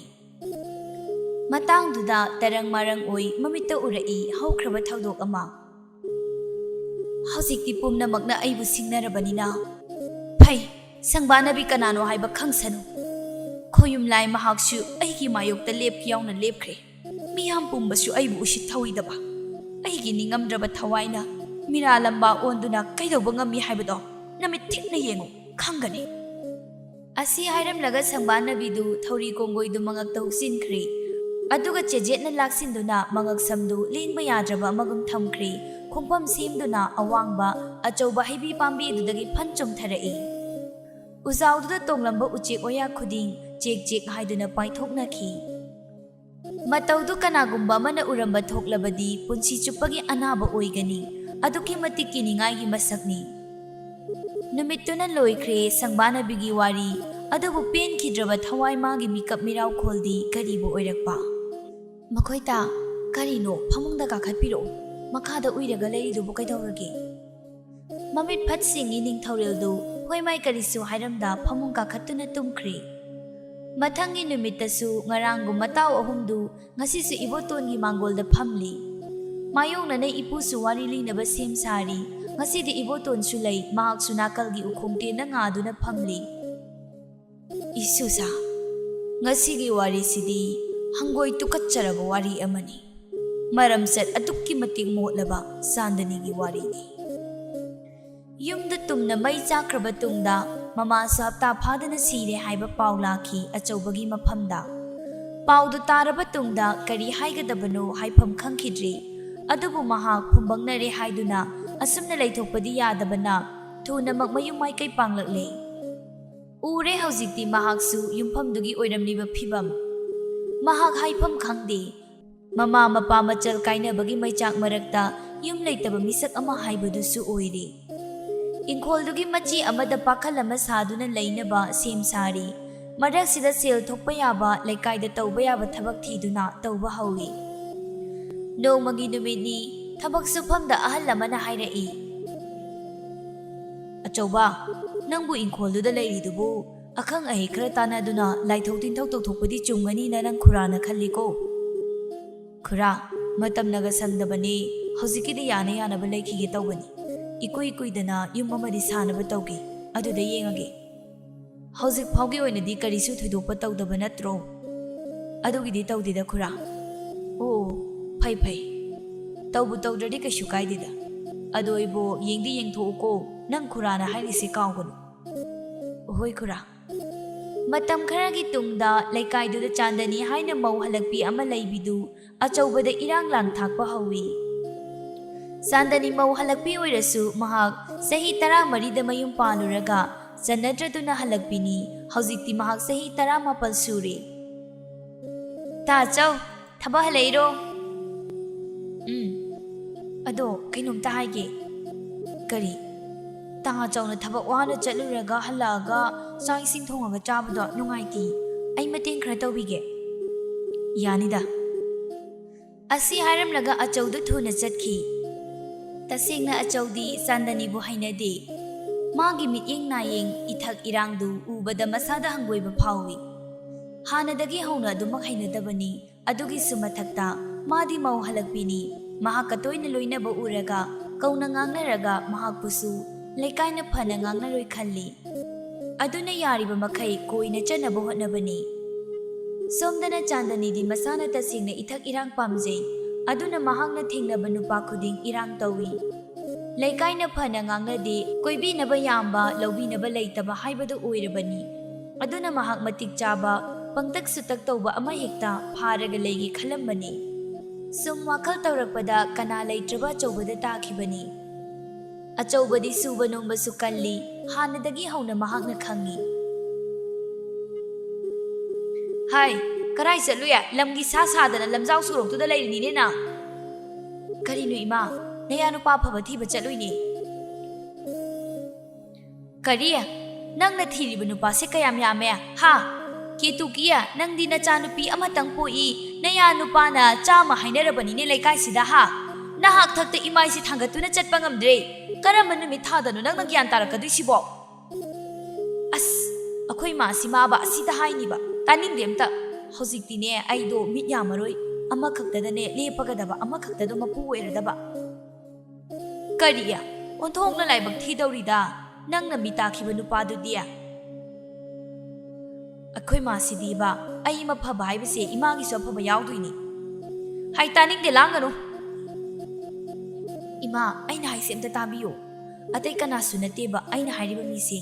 ꯃꯇꯥꯡꯗꯨꯗ ꯇꯔꯪ ꯃꯔꯪ ꯑꯣꯏ ꯃꯃꯤꯠꯇ ꯎꯔꯛꯏ ꯍꯧꯈ꯭ꯔꯕ ꯊꯧꯗꯣꯛ ꯑꯃ꯫ "ꯍꯧꯖꯤꯛꯇꯤ ꯄꯨꯝꯅꯃꯛꯅ ꯑꯩꯕꯨ ꯁꯤꯡꯅꯔꯕꯅꯤꯅ ꯐꯩ, ꯁꯪꯕꯥꯅꯕꯤ ꯀꯅꯥꯅꯣ ꯍꯥꯏꯕ ꯈꯪꯁꯅꯨ꯫ ꯈꯣꯌꯨꯝꯂꯥꯏ ꯃꯍꯥꯛꯁꯨ ꯑꯩꯒꯤ ꯃꯥꯌꯣꯛꯇ ꯂꯦꯞꯀꯦ ꯌꯥꯎꯅ ꯂꯦꯞꯈ꯭ꯔꯦ꯫ ꯃꯤꯌꯥꯝ ꯄꯨꯝꯕꯁꯨ ꯑꯩꯕꯨ ꯎꯁꯤꯠ ꯊꯧꯑꯣꯏꯗꯕ꯫ ꯑꯩꯒꯤ ꯅꯤꯡꯉꯝꯗ꯭ꯔꯕ ꯊꯋꯥꯏꯅ ꯃꯤꯔꯥ ꯂꯝꯕꯥ ꯑꯣꯟꯗꯨꯅ ꯀꯩꯗꯧꯕ ꯉꯝꯃꯤ ꯍꯥꯏꯕꯗꯣ ꯅꯃꯤꯠ ꯊꯤꯛꯅ ꯌꯦꯡꯉꯨ, ꯈꯪꯒꯅꯤ꯫" ꯑꯁꯤ ꯍꯥꯏꯔꯝꯂꯒ ꯁꯪꯕꯥꯅꯕꯤꯗꯨ ꯊꯧꯔꯤ ꯀꯣꯡꯒꯣꯏꯗꯨ ꯃꯉꯛꯇ ꯍꯨꯛꯆꯤꯟꯈ꯭ꯔꯦ꯫ ꯑꯗꯨꯒ ꯆꯦꯖꯦꯠꯅ ꯂꯥꯛꯁꯤꯟꯗꯨꯅ ꯃꯉꯛ ꯁꯝꯗꯨ ꯂꯦꯡꯕ ꯌꯥꯗ꯭ꯔꯕ ꯑꯃꯒꯨꯝ ꯊꯝꯈ꯭ꯔꯦ꯫ ꯈꯣꯡꯐꯝ ꯁꯦꯝꯗꯨꯅ ꯑꯋꯥꯡꯕ ꯑꯆꯧꯕ ꯍꯩꯕꯤ ꯄꯥꯝꯕꯤ ꯑꯗꯨꯗꯒꯤ ꯐꯟ ꯆꯣꯡꯊꯔꯛꯏ꯫ ꯎꯖꯥꯎꯗꯨꯗ ꯇꯣꯡꯂꯝꯕ ꯎꯆꯦꯛ ꯋꯥꯌꯥ ꯈꯨꯗꯤꯡ ꯆꯦꯛ ꯆꯦꯛ ꯍꯥꯏꯗꯨꯅ ꯄꯥꯏꯊꯣꯛꯅꯈꯤ꯫ ꯃꯇꯧꯗꯨ ꯀꯅꯥꯒꯨꯝꯕ ꯑꯃꯅ ꯎꯔꯝꯕ ꯊꯣꯛꯂꯕꯗꯤ ꯄꯨꯟꯁꯤ ꯆꯨꯞꯄꯒꯤ ꯑꯅꯥꯕ ꯑꯣꯏꯒꯅꯤ꯫ ꯑꯗꯨꯛꯀꯤ ꯃꯇꯤꯛ ꯀꯤꯅꯤꯡꯉꯥꯏꯒꯤ ꯃꯁꯛꯅꯤ꯫ ꯅꯨꯃꯤꯠꯇꯨꯅ ꯂꯣꯏꯈ꯭ꯔꯦ ꯁꯪꯕꯥꯅꯕꯤꯒꯤ ꯋꯥꯔꯤ꯫ ꯑꯗꯨꯕꯨ ꯄꯦꯟꯈꯤꯗ꯭ꯔꯕ ꯊꯋꯥꯏ ꯃꯥꯒꯤ ꯃꯤꯀꯞ ꯃꯤꯔꯥꯎꯈꯣꯜꯗꯤ ꯀꯔꯤꯕꯨ ꯑꯣꯏꯔꯛꯄ? "ꯃꯈꯣꯏ ꯇꯥ, ꯀꯔꯤꯅꯣ? ꯐꯃꯨꯡꯗ ꯀꯥꯈꯠꯄꯤꯔꯛꯎ꯫ ꯃꯈꯥꯗ ꯎꯏꯔꯒ ꯂꯩꯔꯤꯗꯨꯕꯨ ꯀꯩꯗꯧꯔꯒꯦ?" ꯃꯃꯤꯠ ꯐꯠ ꯁꯤꯡꯉꯤ ꯅꯤꯡꯊꯧꯔꯦꯜꯗꯨ ꯍꯣꯏ ꯃꯥꯏ ꯀꯔꯤꯁꯨ ꯍꯥꯏꯔꯝꯗ ꯐꯃꯨꯡ ꯀꯥꯈꯠꯇꯨꯅ ꯇꯨꯝꯈ꯭ꯔꯦ꯫ ꯃꯊꯪꯒꯤ ꯅꯨꯃꯤꯠꯇꯁꯨ ꯉꯔꯥꯡꯒꯨꯝ ꯃꯇꯥꯎ ꯑꯍꯨꯝꯗꯨ ꯉꯁꯤꯁꯨ ꯏꯕꯣꯇꯣꯟꯒꯤ ꯃꯥꯡꯒꯣꯜꯗ ꯐꯝꯂꯤ꯫ ꯃꯥꯌꯣꯛꯅꯅ ꯏꯄꯨꯁꯨ ꯋꯥꯔꯤ ꯂꯤꯅꯕ ꯁꯦꯝ ꯁꯥꯔꯤ꯫ ꯉꯁꯤꯗꯤ ꯏꯕꯣꯇꯣꯟꯁꯨ ꯂꯩ, ꯃꯍꯥꯛꯁꯨ ꯅꯥꯀꯜꯒꯤ ꯎꯈꯣꯡ ꯇꯦꯟꯗ ꯉꯥꯗꯨꯅ ꯐꯝꯂꯤ꯫ ꯏꯁꯨꯁꯥ, ꯉꯁꯤꯒꯤ ꯋꯥꯔꯤꯁꯤꯗꯤ ꯍꯪꯒꯣꯏ ꯇꯨꯀꯠꯆꯔꯕ ꯋꯥꯔꯤ ꯑꯃꯅꯤ꯫ ꯃꯔꯝꯆꯠ ꯑꯗꯨꯛꯀꯤ ꯃꯇꯤꯛ ꯃꯣꯠꯂꯕ ꯆꯥꯟꯗꯅꯤꯒꯤ ꯋꯥꯔꯤꯅꯤ꯫ ꯌꯨꯝꯗ ꯇꯨꯝꯅ ꯃꯩ ꯆꯥꯛꯈ꯭ꯔꯕ ꯇꯨꯡꯗ ꯃꯃꯥꯁꯨ ꯍꯞꯇꯥ ꯐꯥꯗꯅ ꯁꯤꯔꯦ ꯍꯥꯏꯕ ꯄꯥꯎ ꯂꯥꯛꯈꯤ ꯑꯆꯧꯕꯒꯤ ꯃꯐꯝꯗ꯫ ꯄꯥꯎꯗꯨ ꯇꯥꯔꯕ ꯇꯨꯡꯗ ꯀꯔꯤ ꯍꯥꯏꯒꯗꯕꯅꯣ ꯍꯥꯏꯐꯝ ꯈꯪꯈꯤꯗ꯭ꯔꯤ꯫ ꯑꯗꯨꯕꯨ ꯃꯍꯥꯛ ꯐꯨꯝꯕꯪꯅꯔꯦ ꯍꯥꯏꯗꯨꯅ ꯑꯁꯨꯝꯅ ꯂꯩꯊꯣꯛꯄꯗꯤ ꯌꯥꯗꯕꯅ ꯊꯨꯅꯃꯛ ꯃꯌꯨꯝ ꯃꯥꯏꯀꯩ ꯄꯥꯡꯂꯛꯂꯦ꯫ ꯎꯔꯦ ꯍꯧꯖꯤꯛꯇꯤ ꯃꯍꯥꯛꯁꯨ ꯌꯨꯝꯐꯝꯗꯨꯒꯤ ꯑꯣꯏꯔꯝꯂꯤꯕ ꯐꯤꯚꯝ꯫ ꯃꯍꯥꯛ ꯍꯥꯏꯐꯝ ꯈꯪꯗꯦ꯫ ꯃꯃꯥ ꯃꯄꯥ ꯃꯆꯜ ꯀꯥꯏꯅꯕꯒꯤ ꯃꯩꯆꯥꯛ ꯃꯔꯛꯇ ꯌꯨꯝ ꯂꯩꯇꯕ ꯃꯤꯁꯛ ꯑꯃ ꯍꯥꯏꯕꯗꯨꯁꯨ ꯑꯣꯏꯔꯦ꯫ ꯏꯪꯈꯣꯜꯗꯨꯒꯤ ꯃꯆꯤ ꯑꯃꯗ ꯄꯥꯈꯜ ꯑꯃ ꯁꯥꯗꯨꯅ ꯂꯩꯅꯕ ꯁꯦꯝ ꯁꯥꯔꯤ꯫ ꯃꯔꯛꯁꯤꯗ ꯁꯦꯜ ꯊꯣꯛꯄ ꯌꯥꯕ, ꯂꯩꯀꯥꯏꯗ ꯇꯧꯕ ꯌꯥꯕ ꯊꯕꯛ ꯊꯤꯗꯨꯅ ꯇꯧꯕ ꯍꯧꯏ꯫ ꯅꯣꯡꯃꯒꯤ ꯅꯨꯃꯤꯠꯅꯤ, ꯊꯕꯛ ꯁꯨꯐꯝꯗ ꯑꯍꯜ ꯑꯃꯅ ꯍꯥꯏꯔꯛꯏ, "ꯑꯆꯧꯕ, ꯅꯪꯕꯨ ꯏꯪꯈꯣꯜꯗꯨꯗ ꯂꯩꯔꯤꯗꯨꯕꯨ ꯑꯈꯪ ꯑꯍꯩ ꯈꯔ ꯇꯥꯟꯅꯗꯨꯅ ꯂꯥꯏꯊꯣꯛ ꯇꯤꯟꯊꯧ ꯇꯧꯊꯣꯛꯄꯗꯤ ꯆꯨꯝꯒꯅꯤꯅ ꯅꯪ ꯈꯨꯔꯥꯅ ꯈꯜꯂꯤꯀꯣ?" "ꯈꯨꯔꯥ, ꯃꯇꯝꯅꯒ ꯁꯪꯗꯕꯅꯤ, ꯍꯧꯖꯤꯛꯀꯤꯗꯤ ꯌꯥꯅ ꯌꯥꯅꯕ ꯂꯩꯈꯤꯒꯦ ꯇꯧꯕꯅꯤ꯫ ꯏꯀꯨꯏ ꯀꯨꯏꯗꯅ ꯌꯨꯝ ꯑꯃꯗꯤ ꯁꯥꯅꯕ ꯇꯧꯒꯦ, ꯑꯗꯨꯗ ꯌꯦꯡꯉꯒꯦ꯫ ꯍꯧꯖꯤꯛ ꯐꯥꯎꯒꯤ ꯑꯣꯏꯅꯗꯤ ꯀꯔꯤꯁꯨ ꯊꯣꯏꯗꯣꯛꯄ ꯇꯧꯗꯕ ꯅꯠꯇ꯭ꯔꯣ?" "ꯑꯗꯨꯒꯤꯗꯤ ꯇꯧꯗꯦꯗ ꯈꯨꯔꯥ꯫" "ꯑꯣ, ꯐꯩ ꯐꯩ꯫ ꯇꯧꯕꯨ ꯇꯧꯗ꯭ꯔꯗꯤ ꯀꯩꯁꯨ ꯀꯥꯏꯗꯦꯗ꯫ ꯑꯗꯣ ꯏꯕꯣ, ꯌꯦꯡꯗꯤ ꯌꯦꯡꯊꯣꯛꯎꯀꯣ, ꯅꯪ ꯈꯨꯔꯥꯅ ꯍꯥꯏꯔꯤꯁꯦ ꯀꯥꯎꯒꯅꯨ꯫" "ꯍꯣꯏ ꯈꯨꯔꯥ꯫" ꯃꯇꯝ ꯈꯔꯒꯤ ꯇꯨꯡꯗ ꯂꯩꯀꯥꯏꯗꯨꯗ ꯆꯥꯟꯗꯅꯤ ꯍꯥꯏꯅ ꯃꯧ ꯍꯜꯂꯛꯄꯤ ꯑꯃ ꯂꯩꯕꯤꯗꯨ ꯑꯆꯧꯕꯗ ꯏꯔꯥꯡ ꯂꯥꯡ ꯊꯥꯛꯄ ꯍꯧꯏ꯫ ꯆꯥꯟꯗꯅꯤ ꯃꯧ ꯍꯜꯂꯛꯄꯤ ꯑꯣꯏꯔꯁꯨ ꯃꯍꯥꯛ ꯆꯍꯤ ꯇꯔꯥꯃꯔꯤꯗ ꯃꯌꯨꯝ ꯄꯥꯜꯂꯨꯔꯒ ꯆꯟꯅꯗ꯭ꯔꯗꯨꯅ ꯍꯜꯂꯛꯄꯤꯅꯤ꯫ ꯍꯧꯖꯤꯛꯇꯤ ꯃꯍꯥꯛ ꯆꯍꯤ ꯇꯔꯥꯃꯥꯄꯜ ꯁꯨꯔꯦ꯫ "ꯇꯥꯆꯧ, ꯊꯕꯛ ꯍꯜꯂꯛꯏꯔꯣ?" "ꯎꯝ꯫ ꯑꯗꯣ ꯀꯩꯅꯣꯝꯇ ꯍꯥꯏꯒꯦ꯫" "ꯀꯔꯤ?" "ꯇꯥꯆꯧꯅ ꯊꯕꯛ ꯋꯥꯅ ꯆꯠꯂꯨꯔꯒ ꯍꯜꯂꯛꯑꯒ ꯆꯥꯛ ꯏꯁꯤꯡ ꯊꯣꯡꯉꯒ ꯆꯥꯕꯗꯣ ꯅꯨꯡꯉꯥꯏꯇꯦ꯫ ꯑꯩ ꯃꯇꯦꯡ ꯈꯔ ꯇꯧꯕꯤꯒꯦ꯫" "ꯌꯥꯅꯤꯗ꯫" ꯑꯁꯤ ꯍꯥꯏꯔꯝꯂꯒ ꯑꯆꯧꯗꯨ ꯊꯨꯅ ꯆꯠꯈꯤ꯫ ꯇꯁꯦꯡꯅ ꯑꯆꯧꯗꯤ ꯆꯥꯟꯗꯅꯤꯕꯨ ꯍꯩꯅꯗꯦ꯫ ꯃꯥꯒꯤ ꯃꯤꯠꯌꯦꯡ ꯅꯥꯌꯦꯡ, ꯏꯊꯛ ꯏꯔꯥꯡꯗꯨ ꯎꯕꯗ ꯃꯁꯥꯗ ꯍꯪꯒꯣꯏꯕ ꯐꯥꯎꯏ꯫ ꯍꯥꯟꯅꯗꯒꯤ ꯍꯧꯅ ꯑꯗꯨꯃꯛ ꯍꯩꯅꯗꯕꯅꯤ꯫ ꯑꯗꯨꯒꯤꯁꯨ ꯃꯊꯛꯇ ꯃꯥꯗꯤ ꯃꯧ ꯍꯜꯂꯛꯄꯤꯅꯤ꯫ ꯃꯍꯥꯛꯀ ꯇꯣꯏꯅ ꯂꯣꯏꯅꯕ ꯎꯔꯒ ꯀꯧꯅ ꯉꯥꯡꯅꯔꯒ ꯃꯍꯥꯛꯄꯨꯁꯨ ꯂꯩꯀꯥꯏꯅ ꯐꯅ ꯉꯥꯡꯅꯔꯣꯏ ꯈꯜꯂꯤ꯫ ꯑꯗꯨꯅ ꯌꯥꯔꯤꯕ ꯃꯈꯩ ꯀꯣꯏꯅ ꯆꯠꯅꯕ ꯍꯣꯠꯅꯕꯅꯤ꯫ ꯁꯣꯝꯗꯅ ꯆꯥꯟꯗꯅꯤꯗꯤ ꯃꯁꯥꯅ ꯇꯁꯦꯡꯅ ꯏꯊꯛ ꯏꯔꯥꯡ ꯄꯥꯝꯖꯩ꯫ ꯑꯗꯨꯅ ꯃꯍꯥꯛꯅ ꯊꯦꯡꯅꯕ ꯅꯨꯄꯥ ꯈꯨꯗꯤꯡ ꯏꯔꯥꯡ ꯇꯧꯏ꯫ ꯂꯩꯀꯥꯏꯅ ꯐꯅ ꯉꯥꯡꯅꯗꯦ, ꯀꯣꯏꯕꯤꯅꯕ ꯌꯥꯝꯕ, ꯂꯧꯕꯤꯅꯕ ꯂꯩꯇꯕ ꯍꯥꯏꯕꯗꯨ ꯑꯣꯏꯔꯕꯅꯤ꯫ ꯑꯗꯨꯅ ꯃꯍꯥꯛ ꯃꯇꯤꯛ ꯆꯥꯕ, ꯄꯪꯇꯛ ꯁꯨꯇꯛ ꯇꯧꯕ ꯑꯃ ꯍꯦꯛꯇ ꯐꯥꯔꯒ ꯂꯩꯒꯦ ꯈꯜꯂꯝꯕꯅꯤ꯫ ꯁꯨꯝ ꯋꯥꯈꯜ ꯇꯧꯔꯛꯄꯗ ꯀꯅꯥ ꯂꯩꯇ꯭ꯔꯕ ꯑꯆꯧꯕꯗ ꯇꯥꯈꯤꯕꯅꯤ꯫ ꯑꯆꯧꯕꯗꯤ ꯁꯨꯕ ꯅꯣꯝꯕꯁꯨ ꯀꯜꯂꯤ, ꯍꯥꯟꯅꯗꯒꯤ ꯍꯧꯅ ꯃꯍꯥꯛꯅ ꯈꯪꯏ꯫ ꯍꯥꯏ, ꯀꯔꯥꯏ ꯆꯠꯂꯨꯏ? ꯂꯝꯒꯤ ꯁꯥ ꯁꯥꯗꯅ ꯂꯝꯖꯥꯎ ꯁꯣꯔꯣꯛꯇꯨꯗ ꯂꯩꯔꯤꯅꯤꯅꯦ ꯅꯪ꯫ ꯀꯔꯤꯅꯣ ꯏꯃꯥ, ꯅꯌꯥ ꯅꯨꯄꯥ ꯑꯐꯕ ꯊꯤꯕ ꯆꯠꯂꯨꯏꯅꯦ꯫ ꯀꯔꯤ? ꯅꯪꯅ ꯊꯤꯔꯤꯕ ꯅꯨꯄꯥꯁꯦ ꯀꯌꯥꯝ ꯌꯥꯝꯃꯦ, ꯍꯥ? ꯀꯦꯇꯨꯀꯤ, ꯅꯪꯗꯤ ꯅꯆꯥꯅꯨꯄꯤ ꯑꯃꯇꯪ ꯄꯣꯛꯏ, ꯅꯌꯥ ꯅꯨꯄꯥꯅ ꯆꯥꯝꯃ ꯍꯥꯏꯅꯔꯕꯅꯤꯅꯦ ꯂꯩꯀꯥꯏꯁꯤꯗ, ꯍꯥ? ꯅꯍꯥꯛ ꯊꯛꯇ ꯏꯃꯥꯏꯁꯤ ꯊꯥꯡꯒꯠꯇꯨꯅ ꯆꯠꯄ ꯉꯝꯗ꯭ꯔꯦ꯫ ꯀꯔꯝꯕ ꯅꯨꯃꯤꯠ ꯊꯥꯗꯅꯣ ꯅꯪꯅ ꯒ꯭ꯌꯥꯟ ꯇꯥꯔꯛꯀꯗꯣꯏꯁꯤꯕꯣ? ꯑꯁ, ꯑꯩꯈꯣꯏ ꯃꯥꯁꯤ ꯃꯥꯕ ꯑꯁꯤꯗ ꯍꯥꯏꯅꯤꯕ, ꯇꯥꯅꯤꯡꯗꯦ ꯑꯝꯇ꯫ ꯍꯧꯖꯤꯛꯇꯤꯅꯦ ꯑꯩꯗꯣ ꯃꯤꯠ ꯌꯥꯝꯃꯔꯣꯏ, ꯑꯃꯈꯛꯇꯗꯅꯦ ꯂꯦꯞꯄꯒꯗꯕ, ꯑꯃꯈꯛꯇꯗꯣ ꯃꯄꯨ ꯑꯣꯏꯔꯗꯕ꯫ ꯀꯔꯤ? ꯑꯣꯟꯊꯣꯛꯅ ꯂꯥꯏꯕꯛ ꯊꯤꯗꯧꯔꯤꯗ, ꯅꯪꯅ ꯃꯤ ꯇꯥꯈꯤꯕ ꯅꯨꯄꯥꯗꯨꯗꯤ? ꯑꯩꯈꯣꯏ ꯃꯥꯁꯤꯗꯤꯕ, ꯑꯩ ꯑꯃ ꯐꯕ ꯍꯥꯏꯕꯁꯦ ꯏꯃꯥꯒꯤꯁꯨ ꯑꯐꯕ ꯌꯥꯎꯗꯣꯏꯅꯤ꯫ ꯍꯥꯏ, ꯇꯥꯅꯤꯡꯗꯦ, ꯂꯥꯡꯒꯅꯨ꯫ ꯏꯃꯥ, ꯑꯩꯅ ꯍꯥꯏꯁꯦ ꯑꯝꯇ ꯇꯥꯕꯤꯌꯨ꯫ ꯑꯇꯩ ꯀꯅꯥꯁꯨ ꯅꯠꯇꯦꯕ ꯑꯩꯅ ꯍꯥꯏꯔꯤꯕ ꯃꯤꯁꯦ꯫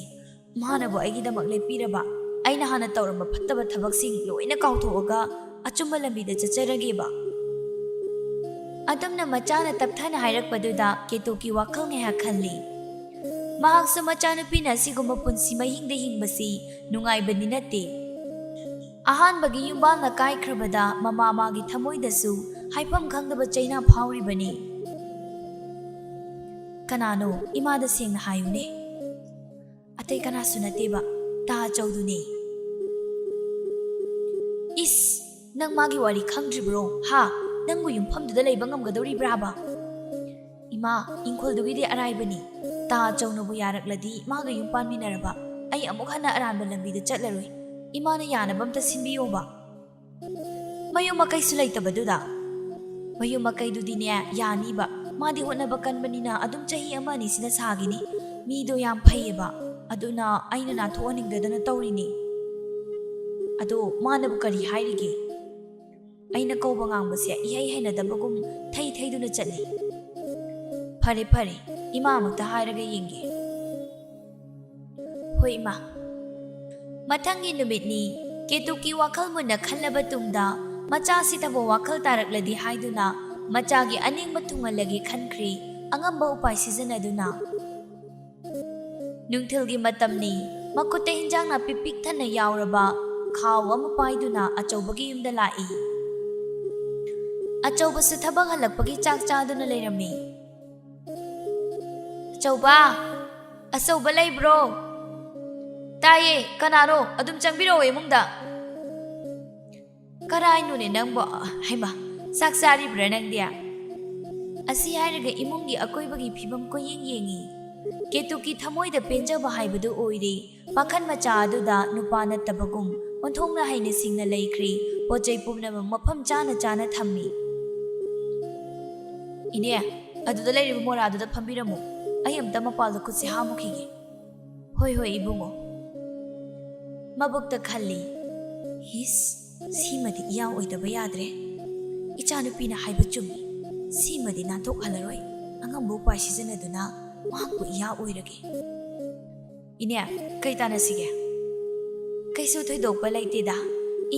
ꯃꯥꯅꯕꯨ ꯑꯩꯒꯤꯗꯃꯛ ꯂꯦꯞꯄꯤꯔꯕ, ꯑꯩꯅ ꯍꯥꯟꯅ ꯇꯧꯔꯝꯕ ꯐꯠꯇꯕ ꯊꯕꯛꯁꯤꯡ ꯂꯣꯏꯅ ꯀꯥꯎꯊꯣꯛꯑꯒ ꯑꯆꯨꯝꯕ ꯂꯝꯕꯤꯗ ꯆꯠꯆꯔꯒꯦꯕ꯫ ꯑꯗꯨꯝꯅ ꯃꯆꯥꯅ ꯇꯞꯊꯅ ꯍꯥꯏꯔꯛꯄꯗꯨꯗ ꯀꯦꯇꯨꯀꯤ ꯋꯥꯈꯜ ꯉꯥꯏꯍꯥꯛ ꯈꯜꯂꯤ꯫ ꯃꯍꯥꯛꯁꯨ ꯃꯆꯥꯅꯨꯄꯤꯅ ꯑꯁꯤꯒꯨꯝꯕ ꯄꯨꯟꯁꯤ ꯃꯍꯤꯡꯗ ꯍꯤꯡꯕꯁꯤ ꯅꯨꯡꯉꯥꯏꯕꯗꯤ ꯅꯠꯇꯦ꯫ ꯑꯍꯥꯟꯕꯒꯤ ꯌꯨꯝꯕꯥꯜꯅ ꯀꯥꯏꯈ꯭ꯔꯕꯗ ꯃꯃꯥ ꯃꯥꯒꯤ ꯊꯃꯣꯏꯗꯁꯨ ꯍꯥꯏꯐꯝ ꯈꯪꯗꯕ ꯆꯩꯅꯥ ꯐꯥꯎꯔꯤꯕꯅꯤ꯫ ꯀꯅꯥꯅꯣ? ꯏꯃꯥꯗ ꯁꯦꯡꯅ ꯍꯥꯏꯌꯨꯅꯦ꯫ ꯑꯇꯩ ꯀꯅꯥꯁꯨ ꯅꯠꯇꯦꯕ, ꯇꯥ ꯑꯆꯧꯗꯨꯅꯦ꯫ ꯏꯁ, ꯅꯪ ꯃꯥꯒꯤ ꯋꯥꯔꯤ ꯈꯪꯗ꯭ꯔꯤꯕ꯭ꯔꯣ? ꯍꯥ? ꯅꯪꯕꯨ ꯌꯨꯝꯐꯝꯗꯨꯗ ꯂꯩꯕ ꯉꯝꯒꯗꯧꯔꯤꯕ꯭ꯔꯥꯕ? ꯏꯃꯥ, ꯏꯪꯈꯣꯜꯗꯨꯒꯤꯗꯤ ꯑꯔꯥꯏꯕꯅꯤ꯫ ꯇꯥ ꯑꯆꯧꯅꯕꯨ ꯌꯥꯔꯛꯂꯗꯤ ꯃꯥꯒ ꯌꯨꯝ ꯄꯥꯟꯃꯤꯟꯅꯔꯕ ꯑꯩ ꯑꯃꯨꯛ ꯍꯟꯅ ꯑꯔꯥꯟꯕ ꯂꯝꯕꯤꯗ ꯆꯠꯂꯔꯣꯏ꯫ ꯏꯃꯥꯅ ꯌꯥꯅꯕ ꯑꯝꯇ ꯁꯤꯟꯕꯤꯌꯣꯕ꯫ ꯃꯌꯨꯝ ꯃꯀꯩꯁꯨ ꯂꯩꯇꯕꯗꯨꯗ꯫ ꯃꯌꯨꯝ ꯃꯀꯩꯗꯨꯗꯤꯅꯦ, ꯌꯥꯅꯤꯕ꯫ ꯃꯥꯗꯤ ꯍꯣꯠꯅꯕ ꯀꯟꯕꯅꯤꯅ ꯑꯗꯨꯝ ꯆꯍꯤ ꯑꯃ ꯑꯅꯤꯁꯤꯗ ꯁꯥꯒꯤꯅꯤ꯫ ꯃꯤꯗꯣ ꯌꯥꯝ ꯐꯩꯌꯦꯕ, ꯑꯗꯨꯅ ꯑꯩꯅ ꯅꯥꯟꯊꯣꯛꯍꯟꯅꯤꯡꯗꯗꯅ ꯇꯧꯔꯤꯅꯤ꯫ ꯑꯗꯣ ꯃꯥꯅꯕꯨ ꯀꯔꯤ ꯍꯥꯏꯔꯤꯒꯦ? ꯑꯩꯅ ꯀꯧꯕ ꯉꯥꯡꯕꯁꯦ ꯏꯍꯩ ꯍꯩꯅꯗꯕꯒꯨꯝ ꯊꯩ ꯊꯩꯗꯨꯅ ꯆꯠꯂꯤ꯫ ꯐꯔꯦ ꯐꯔꯦ, ꯏꯃꯥꯃꯛꯇ ꯍꯥꯏꯔꯒ ꯌꯦꯡꯒꯦ꯫ ꯍꯣꯏ ꯏꯃꯥ꯫ ꯃꯊꯪꯒꯤ ꯅꯨꯃꯤꯠꯅꯤ꯫ ꯀꯦꯇꯨꯀꯤ ꯋꯥꯈꯜ ꯃꯨꯟꯅ ꯈꯜꯂꯕ ꯇꯨꯡꯗ, ꯃꯆꯥꯁꯤꯗꯕꯨ ꯋꯥꯈꯜ ꯇꯥꯔꯛꯂꯗꯤ ꯍꯥꯏꯗꯨꯅ ꯃꯆꯥꯒꯤ ꯑꯅꯤꯡꯕ ꯊꯨꯡꯍꯜꯂꯒꯦ ꯈꯟꯈ꯭ꯔꯦ꯫ ꯑꯉꯝꯕ ꯎꯄꯥꯏ ꯁꯤꯖꯤꯟꯅꯗꯨꯅ꯫ ꯅꯨꯡꯊꯤꯜꯒꯤ ꯃꯇꯝꯅꯤ꯫ ꯃꯈꯨꯠꯇ ꯍꯤꯟꯖꯥꯡ ꯅꯥꯄꯤ ꯄꯤꯛ ꯊꯟꯅ ꯌꯥꯎꯔꯕ ꯈꯥꯎ ꯑꯃ ꯄꯥꯏꯗꯨꯅ ꯑꯆꯧꯕꯒꯤ ꯌꯨꯝꯗ ꯂꯥꯛꯏ꯫ ꯑꯆꯧꯕꯁꯨ ꯊꯕꯛ ꯍꯜꯂꯛꯄꯒꯤ ꯆꯥꯛ ꯆꯥꯗꯨꯅ ꯂꯩꯔꯝꯃꯤ꯫ "ꯑꯆꯧꯕ! ꯑꯆꯧꯕ ꯂꯩꯕ꯭ꯔꯣ?" "ꯇꯥꯏꯌꯦ, ꯀꯅꯥꯅꯣ? ꯑꯗꯨꯝ ꯆꯪꯕꯤꯔꯛꯑꯣ ꯏꯃꯨꯡꯗ꯫" "ꯀꯔꯥꯏꯅꯣꯅꯦ ꯅꯪꯕꯣ? ꯍꯩꯃꯥ, ꯆꯥꯛ ꯆꯥꯔꯤꯕ꯭ꯔꯥ ꯅꯪꯗꯤ?" ꯑꯁꯤ ꯍꯥꯏꯔꯒ ꯏꯃꯨꯡꯒꯤ ꯑꯀꯣꯏꯕꯒꯤ ꯐꯤꯕꯝ ꯀꯣꯏꯌꯦꯡ ꯌꯦꯡꯉꯤ꯫ ꯀꯦꯇꯨꯀꯤ ꯊꯃꯣꯏꯗ ꯄꯦꯟꯖꯕ ꯍꯥꯏꯕꯗꯨ ꯑꯣꯏꯔꯦ꯫ ꯄꯥꯈꯟ ꯃꯆꯥ ꯑꯗꯨꯗ ꯅꯨꯄꯥ ꯅꯠꯇꯕꯒꯨꯝ ꯑꯣꯟꯊꯣꯛꯅ ꯍꯩꯅ ꯁꯤꯡꯅ ꯂꯩꯈ꯭ꯔꯦ꯫ ꯄꯣꯠ ꯆꯩ ꯄꯨꯝꯅꯃꯛ ꯃꯐꯝ ꯆꯥꯅ ꯆꯥꯅ ꯊꯝꯃꯤ꯫ "ꯏꯅꯦ, ꯑꯗꯨꯗ ꯂꯩꯔꯤꯕ ꯃꯣꯔꯥꯗꯨꯗ ꯐꯝꯕꯤꯔꯝꯃꯨ꯫ ꯑꯩ ꯑꯝꯇ ꯃꯄꯥꯜꯗ ꯈꯨꯠꯁꯦ ꯍꯥꯝꯃꯨꯈꯤꯒꯦ꯫" "ꯍꯣꯏ, ꯍꯣꯏ, ꯏꯕꯨꯡꯉꯣ꯫" ꯃꯕꯨꯛꯇ ꯈꯜꯂꯤ, "ꯍꯤꯁ, ꯁꯤꯃꯗꯤ ꯏꯌꯥ ꯑꯣꯏꯗꯕ ꯌꯥꯗ꯭ꯔꯦ꯫ ꯏꯆꯥꯅꯨꯄꯤꯅ ꯍꯥꯏꯕ ꯆꯨꯝꯃꯤ꯫ ꯁꯤꯃꯗꯤ ꯅꯥꯟꯊꯣꯛꯍꯜꯂꯔꯣꯏ꯫ ꯑꯉꯝꯕ ꯎꯄꯥꯏ ꯁꯤꯖꯤꯟꯅꯗꯨꯅ ꯃꯍꯥꯛꯄꯨ ꯏꯌꯥ ꯑꯣꯏꯔꯒꯦ꯫" "ꯏꯅꯦ, ꯀꯩ ꯇꯥꯟꯅꯁꯤꯒꯦ?" "ꯀꯩꯁꯨ ꯊꯣꯏꯗꯣꯛꯄ ꯂꯩꯇꯦꯗ꯫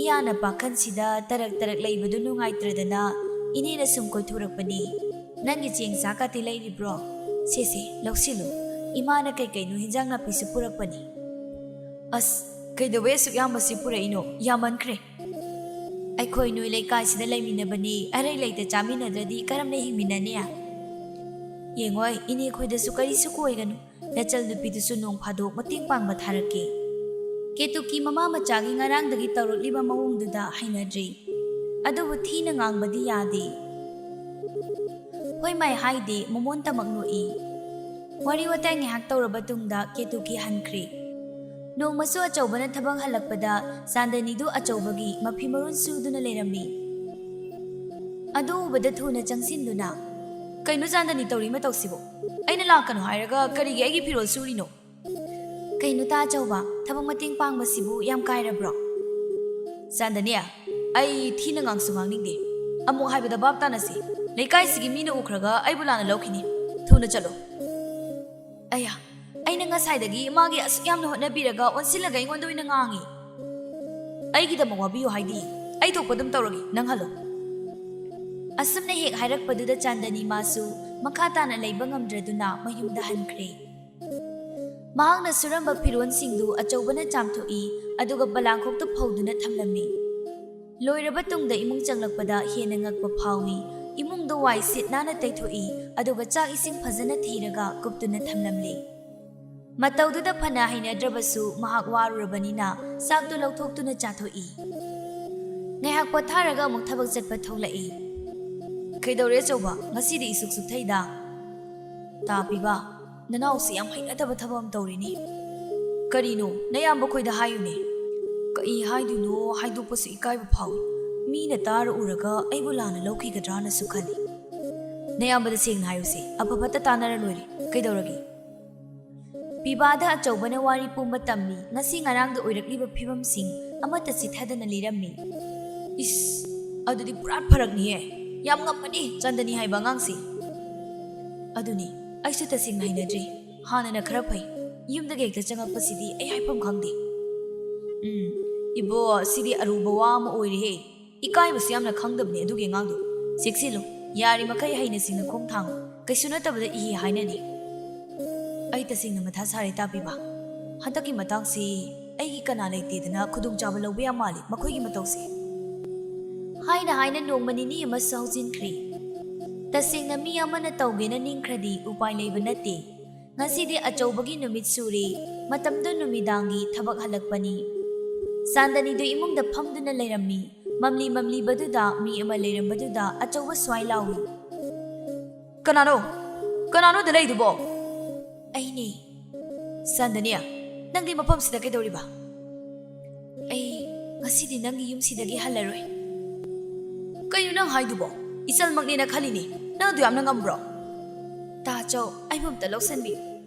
ꯏꯌꯥꯅ ꯄꯥꯈꯟꯁꯤꯗ ꯇꯔꯛ ꯇꯔꯛ ꯂꯩꯕꯗꯨ ꯅꯨꯡꯉꯥꯏꯇ꯭ꯔꯗꯅ ꯏꯅꯦꯅ ꯁꯨꯝ ꯀꯣꯏꯊꯣꯔꯛꯄꯅꯤ꯫ ꯅꯪꯒꯤ ꯆꯦꯡ ꯆꯥꯛꯀꯗꯤ ꯂꯩꯔꯤꯕ꯭ꯔꯣ? ꯁꯦ, ꯁꯦ, ꯂꯧꯁꯤꯜꯂꯨ꯫ ꯏꯃꯥꯅ ꯀꯩ ꯀꯩꯅꯣ ꯍꯤꯟꯖꯥꯡ ꯅꯥꯄꯤꯁꯨ ꯄꯨꯔꯛꯄꯅꯤ꯫" "ꯑꯁ, ꯀꯩꯗꯧꯕꯩ ꯑꯁꯨꯛ ꯌꯥꯝꯕꯁꯤ ꯄꯨꯔꯛꯏꯅꯣ? ꯌꯥꯝꯃꯟꯈ꯭ꯔꯦ꯫ ꯑꯩꯈꯣꯏ ꯅꯣꯏ ꯂꯩꯀꯥꯏꯁꯤꯗ ꯂꯩꯃꯤꯟꯅꯕꯅꯤ, ꯑꯔꯩ ꯂꯩꯇ ꯆꯥꯃꯤꯟꯅꯗ꯭ꯔꯗꯤ ꯀꯔꯝꯅ ꯍꯤꯡꯃꯤꯟꯅꯅꯤ? ꯌꯦꯡꯉꯣꯏ, ꯏꯅꯦ ꯈꯣꯏꯗꯁꯨ ꯀꯔꯤꯁꯨ ꯀꯣꯏꯒꯅꯨ꯫ ꯅꯆꯜ ꯅꯨꯄꯤꯗꯨꯁꯨ ꯅꯣꯡ ꯐꯥꯗꯣꯛ ꯃꯇꯦꯡ ꯄꯥꯡꯕ ꯊꯥꯔꯛꯀꯦ꯫" ꯀꯦꯇꯨꯀꯤ ꯃꯃꯥ ꯃꯆꯥꯒꯤ ꯉꯔꯥꯡꯗꯒꯤ ꯇꯧꯔꯛꯂꯤꯕ ꯃꯑꯣꯡꯗꯨꯗ ꯍꯩꯅꯗ꯭ꯔꯤ꯫ ꯑꯗꯨꯕꯨ ꯊꯤꯅ ꯉꯥꯡꯕꯗꯤ ꯌꯥꯗꯦ꯫ ꯍꯣꯏ ꯃꯥꯏ ꯍꯥꯏꯗꯦ, ꯃꯃꯣꯟꯇꯃꯛ ꯅꯣꯛꯏ꯫ ꯋꯥꯔꯤ ꯋꯥꯇꯥꯏ ꯉꯥꯏꯍꯥꯛ ꯇꯧꯔꯕ ꯇꯨꯡꯗ ꯀꯦꯇꯨꯀꯤ ꯍꯟꯈ꯭ꯔꯦ꯫ ꯅꯣꯡꯃꯁꯨ ꯑꯆꯧꯕꯅ ꯊꯕꯛ ꯍꯜꯂꯛꯄꯗ ꯆꯥꯟꯗꯅꯤꯗꯨ ꯑꯆꯧꯕꯒꯤ ꯃꯐꯤ ꯃꯔꯣꯟ ꯁꯨꯗꯨꯅ ꯂꯩꯔꯝꯃꯤ꯫ ꯑꯗꯨ ꯎꯕꯗ ꯊꯨꯅ ꯆꯪꯁꯤꯟꯗꯨꯅ, "ꯀꯩꯅꯣ ꯆꯥꯟꯗꯅꯤ ꯇꯧꯔꯤ ꯃꯇꯧꯁꯤꯕꯨ? ꯑꯩꯅ ꯂꯥꯛꯀꯅꯨ ꯍꯥꯏꯔꯒ ꯀꯔꯤꯒꯤ ꯑꯩꯒꯤ ꯐꯤꯔꯣꯜ ꯁꯨꯔꯤꯅꯣ?" "ꯀꯩꯅꯣ ꯇꯥ ꯑꯆꯧꯕ, ꯊꯕꯛ ꯃꯇꯦꯡ ꯄꯥꯡꯕꯁꯤꯕꯨ ꯌꯥꯝ ꯀꯥꯏꯔꯕ꯭ꯔꯣ?" "ꯆꯥꯟꯗꯅꯤ, ꯑꯩ ꯊꯤꯅ ꯉꯥꯡꯁꯨ ꯉꯥꯡꯅꯤꯡꯗꯦ꯫ ꯑꯃꯨꯛ ꯍꯥꯏꯕꯗ ꯚꯥꯞ ꯇꯥꯅꯁꯤ꯫ ꯂꯩꯀꯥꯏꯁꯤꯒꯤ ꯃꯤꯅ ꯎꯈ꯭ꯔꯒ ꯑꯩꯕꯨ ꯂꯥꯟꯅ ꯂꯧꯈꯤꯅꯤ꯫ ꯊꯨꯅ ꯆꯠꯂꯣ꯫" ꯑꯌꯥ, ꯑꯩꯅ ꯉꯁꯥꯏꯗꯒꯤ ꯃꯥꯒꯤ ꯑꯁꯨꯛ ꯌꯥꯝꯅ ꯍꯣꯠꯅꯕꯤꯔꯒ ꯑꯣꯟꯁꯤꯜꯂꯒ ꯑꯩꯉꯣꯟꯗ ꯑꯣꯏꯅ ꯉꯥꯡꯉꯤ꯫ "ꯑꯩꯒꯤꯗꯃꯛ ꯋꯥꯕꯤꯌꯨ ꯍꯥꯏꯗꯤ? ꯑꯩ ꯊꯣꯛꯄ ꯑꯗꯨꯝ ꯇꯧꯔꯒꯦ, ꯅꯪ ꯍꯜꯂꯣ꯫" ꯑꯁꯨꯝꯅ ꯍꯦꯛ ꯍꯥꯏꯔꯛꯄꯗꯨꯗ ꯆꯥꯟꯗꯅꯤ ꯃꯥꯁꯨ ꯃꯈꯥ ꯇꯥꯅ ꯂꯩꯕ ꯉꯝꯗ꯭ꯔꯗꯨꯅ ꯃꯌꯨꯝꯗ ꯍꯟꯈ꯭ꯔꯦ꯫ ꯃꯍꯥꯛꯅ ꯁꯨꯔꯝꯕ ꯐꯤꯔꯣꯜꯁꯤꯡꯗꯨ ꯑꯆꯧꯕꯅ ꯆꯥꯝꯊꯣꯛꯏ, ꯑꯗꯨꯒ ꯄꯂꯥꯡꯈꯣꯛꯇ ꯐꯧꯗꯨꯅ ꯊꯝꯂꯝꯃꯤ꯫ ꯂꯣꯏꯔꯕ ꯇꯨꯡꯗ ꯏꯃꯨꯡ ꯆꯪꯂꯛꯄꯗ ꯍꯦꯟꯅ ꯉꯛꯄ ꯐꯥꯎꯏ꯫ ꯏꯃꯨꯡꯗꯣ ꯋꯥꯏ ꯁꯤꯠ ꯅꯥꯟꯅ ꯇꯩꯊꯣꯛꯏ, ꯑꯗꯨꯒ ꯆꯥꯛ ꯏꯁꯤꯡ ꯐꯖꯅ ꯊꯤꯔꯒ ꯀꯨꯞꯇꯨꯅ ꯊꯝꯂꯝꯂꯤ꯫ ꯃꯇꯧꯗꯨꯗ ꯐꯅ ꯍꯩꯅꯗ꯭ꯔꯕꯁꯨ ꯃꯍꯥꯛ ꯋꯥꯔꯨꯔꯕꯅꯤꯅ ꯆꯥꯛꯇꯨ ꯂꯧꯊꯣꯛꯇꯨꯅ ꯆꯥꯊꯣꯛꯏ꯫ ꯉꯥꯏꯍꯥꯛ ꯄꯣꯊꯥꯔꯒ ꯑꯃꯨꯛ ꯊꯕꯛ ꯆꯠꯄ ꯊꯣꯛꯂꯛꯏ꯫ "ꯀꯩꯗꯧꯔꯦ ꯑꯆꯧꯕ? ꯉꯁꯤꯗꯤ ꯏꯁꯨꯛ ꯁꯨꯛꯊꯩꯗ?" "ꯇꯥ ꯄꯤꯕ, ꯅꯅꯥꯎꯁꯤ ꯌꯥꯝ ꯍꯩꯅꯗꯕ ꯊꯕꯛ ꯑꯃ ꯇꯧꯔꯤꯅꯤ꯫" "ꯀꯔꯤꯅꯣ? ꯅꯌꯥꯝꯕ ꯈꯣꯏꯗ ꯍꯥꯏꯌꯨꯅꯦ꯫" "ꯀꯩ ꯍꯥꯏꯗꯣꯏꯅꯣ? ꯍꯥꯏꯗꯣꯛꯄꯁꯨ ꯏꯀꯥꯏꯕ ꯐꯥꯎꯏ꯫ ꯃꯤꯅ ꯇꯥꯔ ꯎꯔꯒ ꯑꯩꯕꯨ ꯂꯥꯟꯅ ꯂꯧꯈꯤꯒꯗ꯭ꯔꯥꯅꯁꯨ ꯈꯜꯂꯤ꯫" "ꯅꯌꯥꯝꯕꯗ ꯁꯦꯡꯅ ꯍꯥꯏꯌꯨꯁꯦ, ꯑꯐ ꯐꯠꯇ ꯇꯥꯟꯅꯔ ꯂꯣꯏꯔꯦ꯫ ꯀꯩꯗꯧꯔꯒꯦ?" ꯄꯤꯕꯥꯗ ꯑꯆꯧꯕꯅ ꯋꯥꯔꯤ ꯄꯨꯝꯕ ꯇꯝꯃꯤ꯫ ꯉꯁꯤ ꯉꯔꯥꯡꯗ ꯑꯣꯏꯔꯛꯂꯤꯕ ꯐꯤꯕꯝꯁꯤꯡ ꯑꯃꯠꯇ ꯆꯤꯊꯗꯅ ꯂꯤꯔꯝꯃꯤ꯫ "ꯏꯁ, ꯑꯗꯨꯗꯤ ꯄꯨꯔꯥ ꯐꯔꯛꯅꯤꯍꯦ꯫ ꯌꯥꯝ ꯉꯝꯕꯅꯤ ꯆꯥꯟꯗꯅꯤ ꯍꯥꯏꯕ ꯑꯉꯥꯡꯁꯤ꯫" "ꯑꯗꯨꯅꯤ, ꯑꯩꯁꯨ ꯇꯁꯦꯡꯅ ꯍꯩꯅꯗ꯭ꯔꯤ꯫ ꯍꯥꯟꯅꯅ ꯈꯔ ꯐꯩ꯫ ꯌꯨꯝꯗꯒꯤ ꯍꯦꯛꯇ ꯆꯪꯉꯛꯄꯁꯤꯗꯤ ꯑꯩ ꯍꯥꯏꯐꯝ ꯈꯪꯗꯦ꯫ ꯎꯝ, ꯏꯕꯣ, ꯁꯤꯗꯤ ꯑꯔꯨꯕ ꯋꯥ ꯑꯃ ꯑꯣꯏꯔꯦꯍꯦ꯫ ꯏꯀꯥꯏꯕꯁꯨ ꯌꯥꯝꯅ ꯈꯪꯗꯕꯅꯦ ꯑꯗꯨꯒꯤ ꯑꯉꯥꯡꯗꯣ꯫ ꯆꯦꯛꯁꯤꯜꯂꯨ, ꯌꯥꯔꯤꯃꯈꯩ ꯍꯩꯅ ꯁꯤꯡꯅ ꯈꯣꯡ ꯊꯥꯡꯉꯨ꯫ ꯀꯩꯁꯨ ꯅꯠꯇꯕꯗ ꯏꯍꯤ ꯍꯥꯏꯅꯅꯤ꯫" "ꯑꯩ ꯇꯁꯦꯡꯅ ꯃꯊꯥ ꯁꯥꯔꯦ ꯇꯥ ꯄꯤꯕ꯫ ꯍꯟꯗꯛꯀꯤ ꯃꯇꯥꯡꯁꯤ ꯑꯩꯒꯤ ꯀꯅꯥ ꯂꯩꯇꯦꯗꯅ ꯈꯨꯗꯣꯡꯆꯥꯕ ꯂꯧꯕ ꯌꯥꯝ ꯃꯥꯜꯂꯤ ꯃꯈꯣꯏꯒꯤ ꯃꯇꯧꯁꯦ꯫" ꯍꯥꯏꯅ ꯍꯥꯏꯅ ꯅꯣꯡꯃ ꯅꯤꯅꯤ ꯑꯃꯁꯨ ꯍꯧꯖꯤꯟꯈ꯭ꯔꯦ꯫ ꯇꯁꯦꯡꯅ ꯃꯤ ꯑꯃꯅ ꯇꯧꯒꯦꯅ ꯅꯤꯡꯈ꯭ꯔꯗꯤ ꯎꯄꯥꯏ ꯂꯩꯕ ꯅꯠꯇꯦ꯫ ꯉꯁꯤꯗꯤ ꯑꯆꯧꯕꯒꯤ ꯅꯨꯃꯤꯠ ꯁꯨꯔꯦ꯫ ꯃꯇꯝꯗꯨ ꯅꯨꯃꯤꯗꯥꯡꯒꯤ ꯊꯕꯛ ꯍꯜꯂꯛꯄꯅꯤ꯫ ꯆꯥꯟꯗꯅꯤꯗꯨ ꯏꯃꯨꯡꯗ ꯐꯝꯗꯨꯅ ꯂꯩꯔꯝꯃꯤ꯫ ꯃꯝꯂꯤ ꯃꯝꯂꯤꯕꯗꯨꯗ ꯃꯤ ꯑꯃ ꯂꯩꯔꯝꯕꯗꯨꯗ ꯑꯆꯧꯕ ꯁ꯭ꯋꯥꯏ ꯂꯥꯎꯏ꯫ "ꯀꯅꯥꯅꯣ? ꯀꯅꯥꯅꯣꯗ ꯂꯩꯗꯨꯕꯣ?" "ꯑꯩꯅꯦ꯫" "ꯆꯥꯟꯗꯅꯤ, ꯅꯪꯗꯤ ꯃꯐꯝꯁꯤꯗ ꯀꯩꯗꯧꯔꯤꯕ?" "ꯑꯩ ꯉꯁꯤꯗꯤ ꯅꯪꯒꯤ ꯌꯨꯝꯁꯤꯗꯒꯤ ꯍꯜꯂꯔꯣꯏ꯫" "ꯀꯩꯅꯣ ꯅꯪ ꯍꯥꯏꯗꯨꯕꯣ? ꯏꯆꯜꯃꯛꯅꯦꯅ ꯈꯜꯂꯤꯅꯦ꯫ ꯅꯪ ꯑꯗꯨ ꯌꯥꯝꯅ ꯉꯝꯕ꯭ꯔꯣ? ꯇꯥ ꯑꯆꯧ, ꯑꯩꯕꯨ ꯑꯝꯇ ꯂꯧꯁꯟꯕꯤꯌꯨ꯫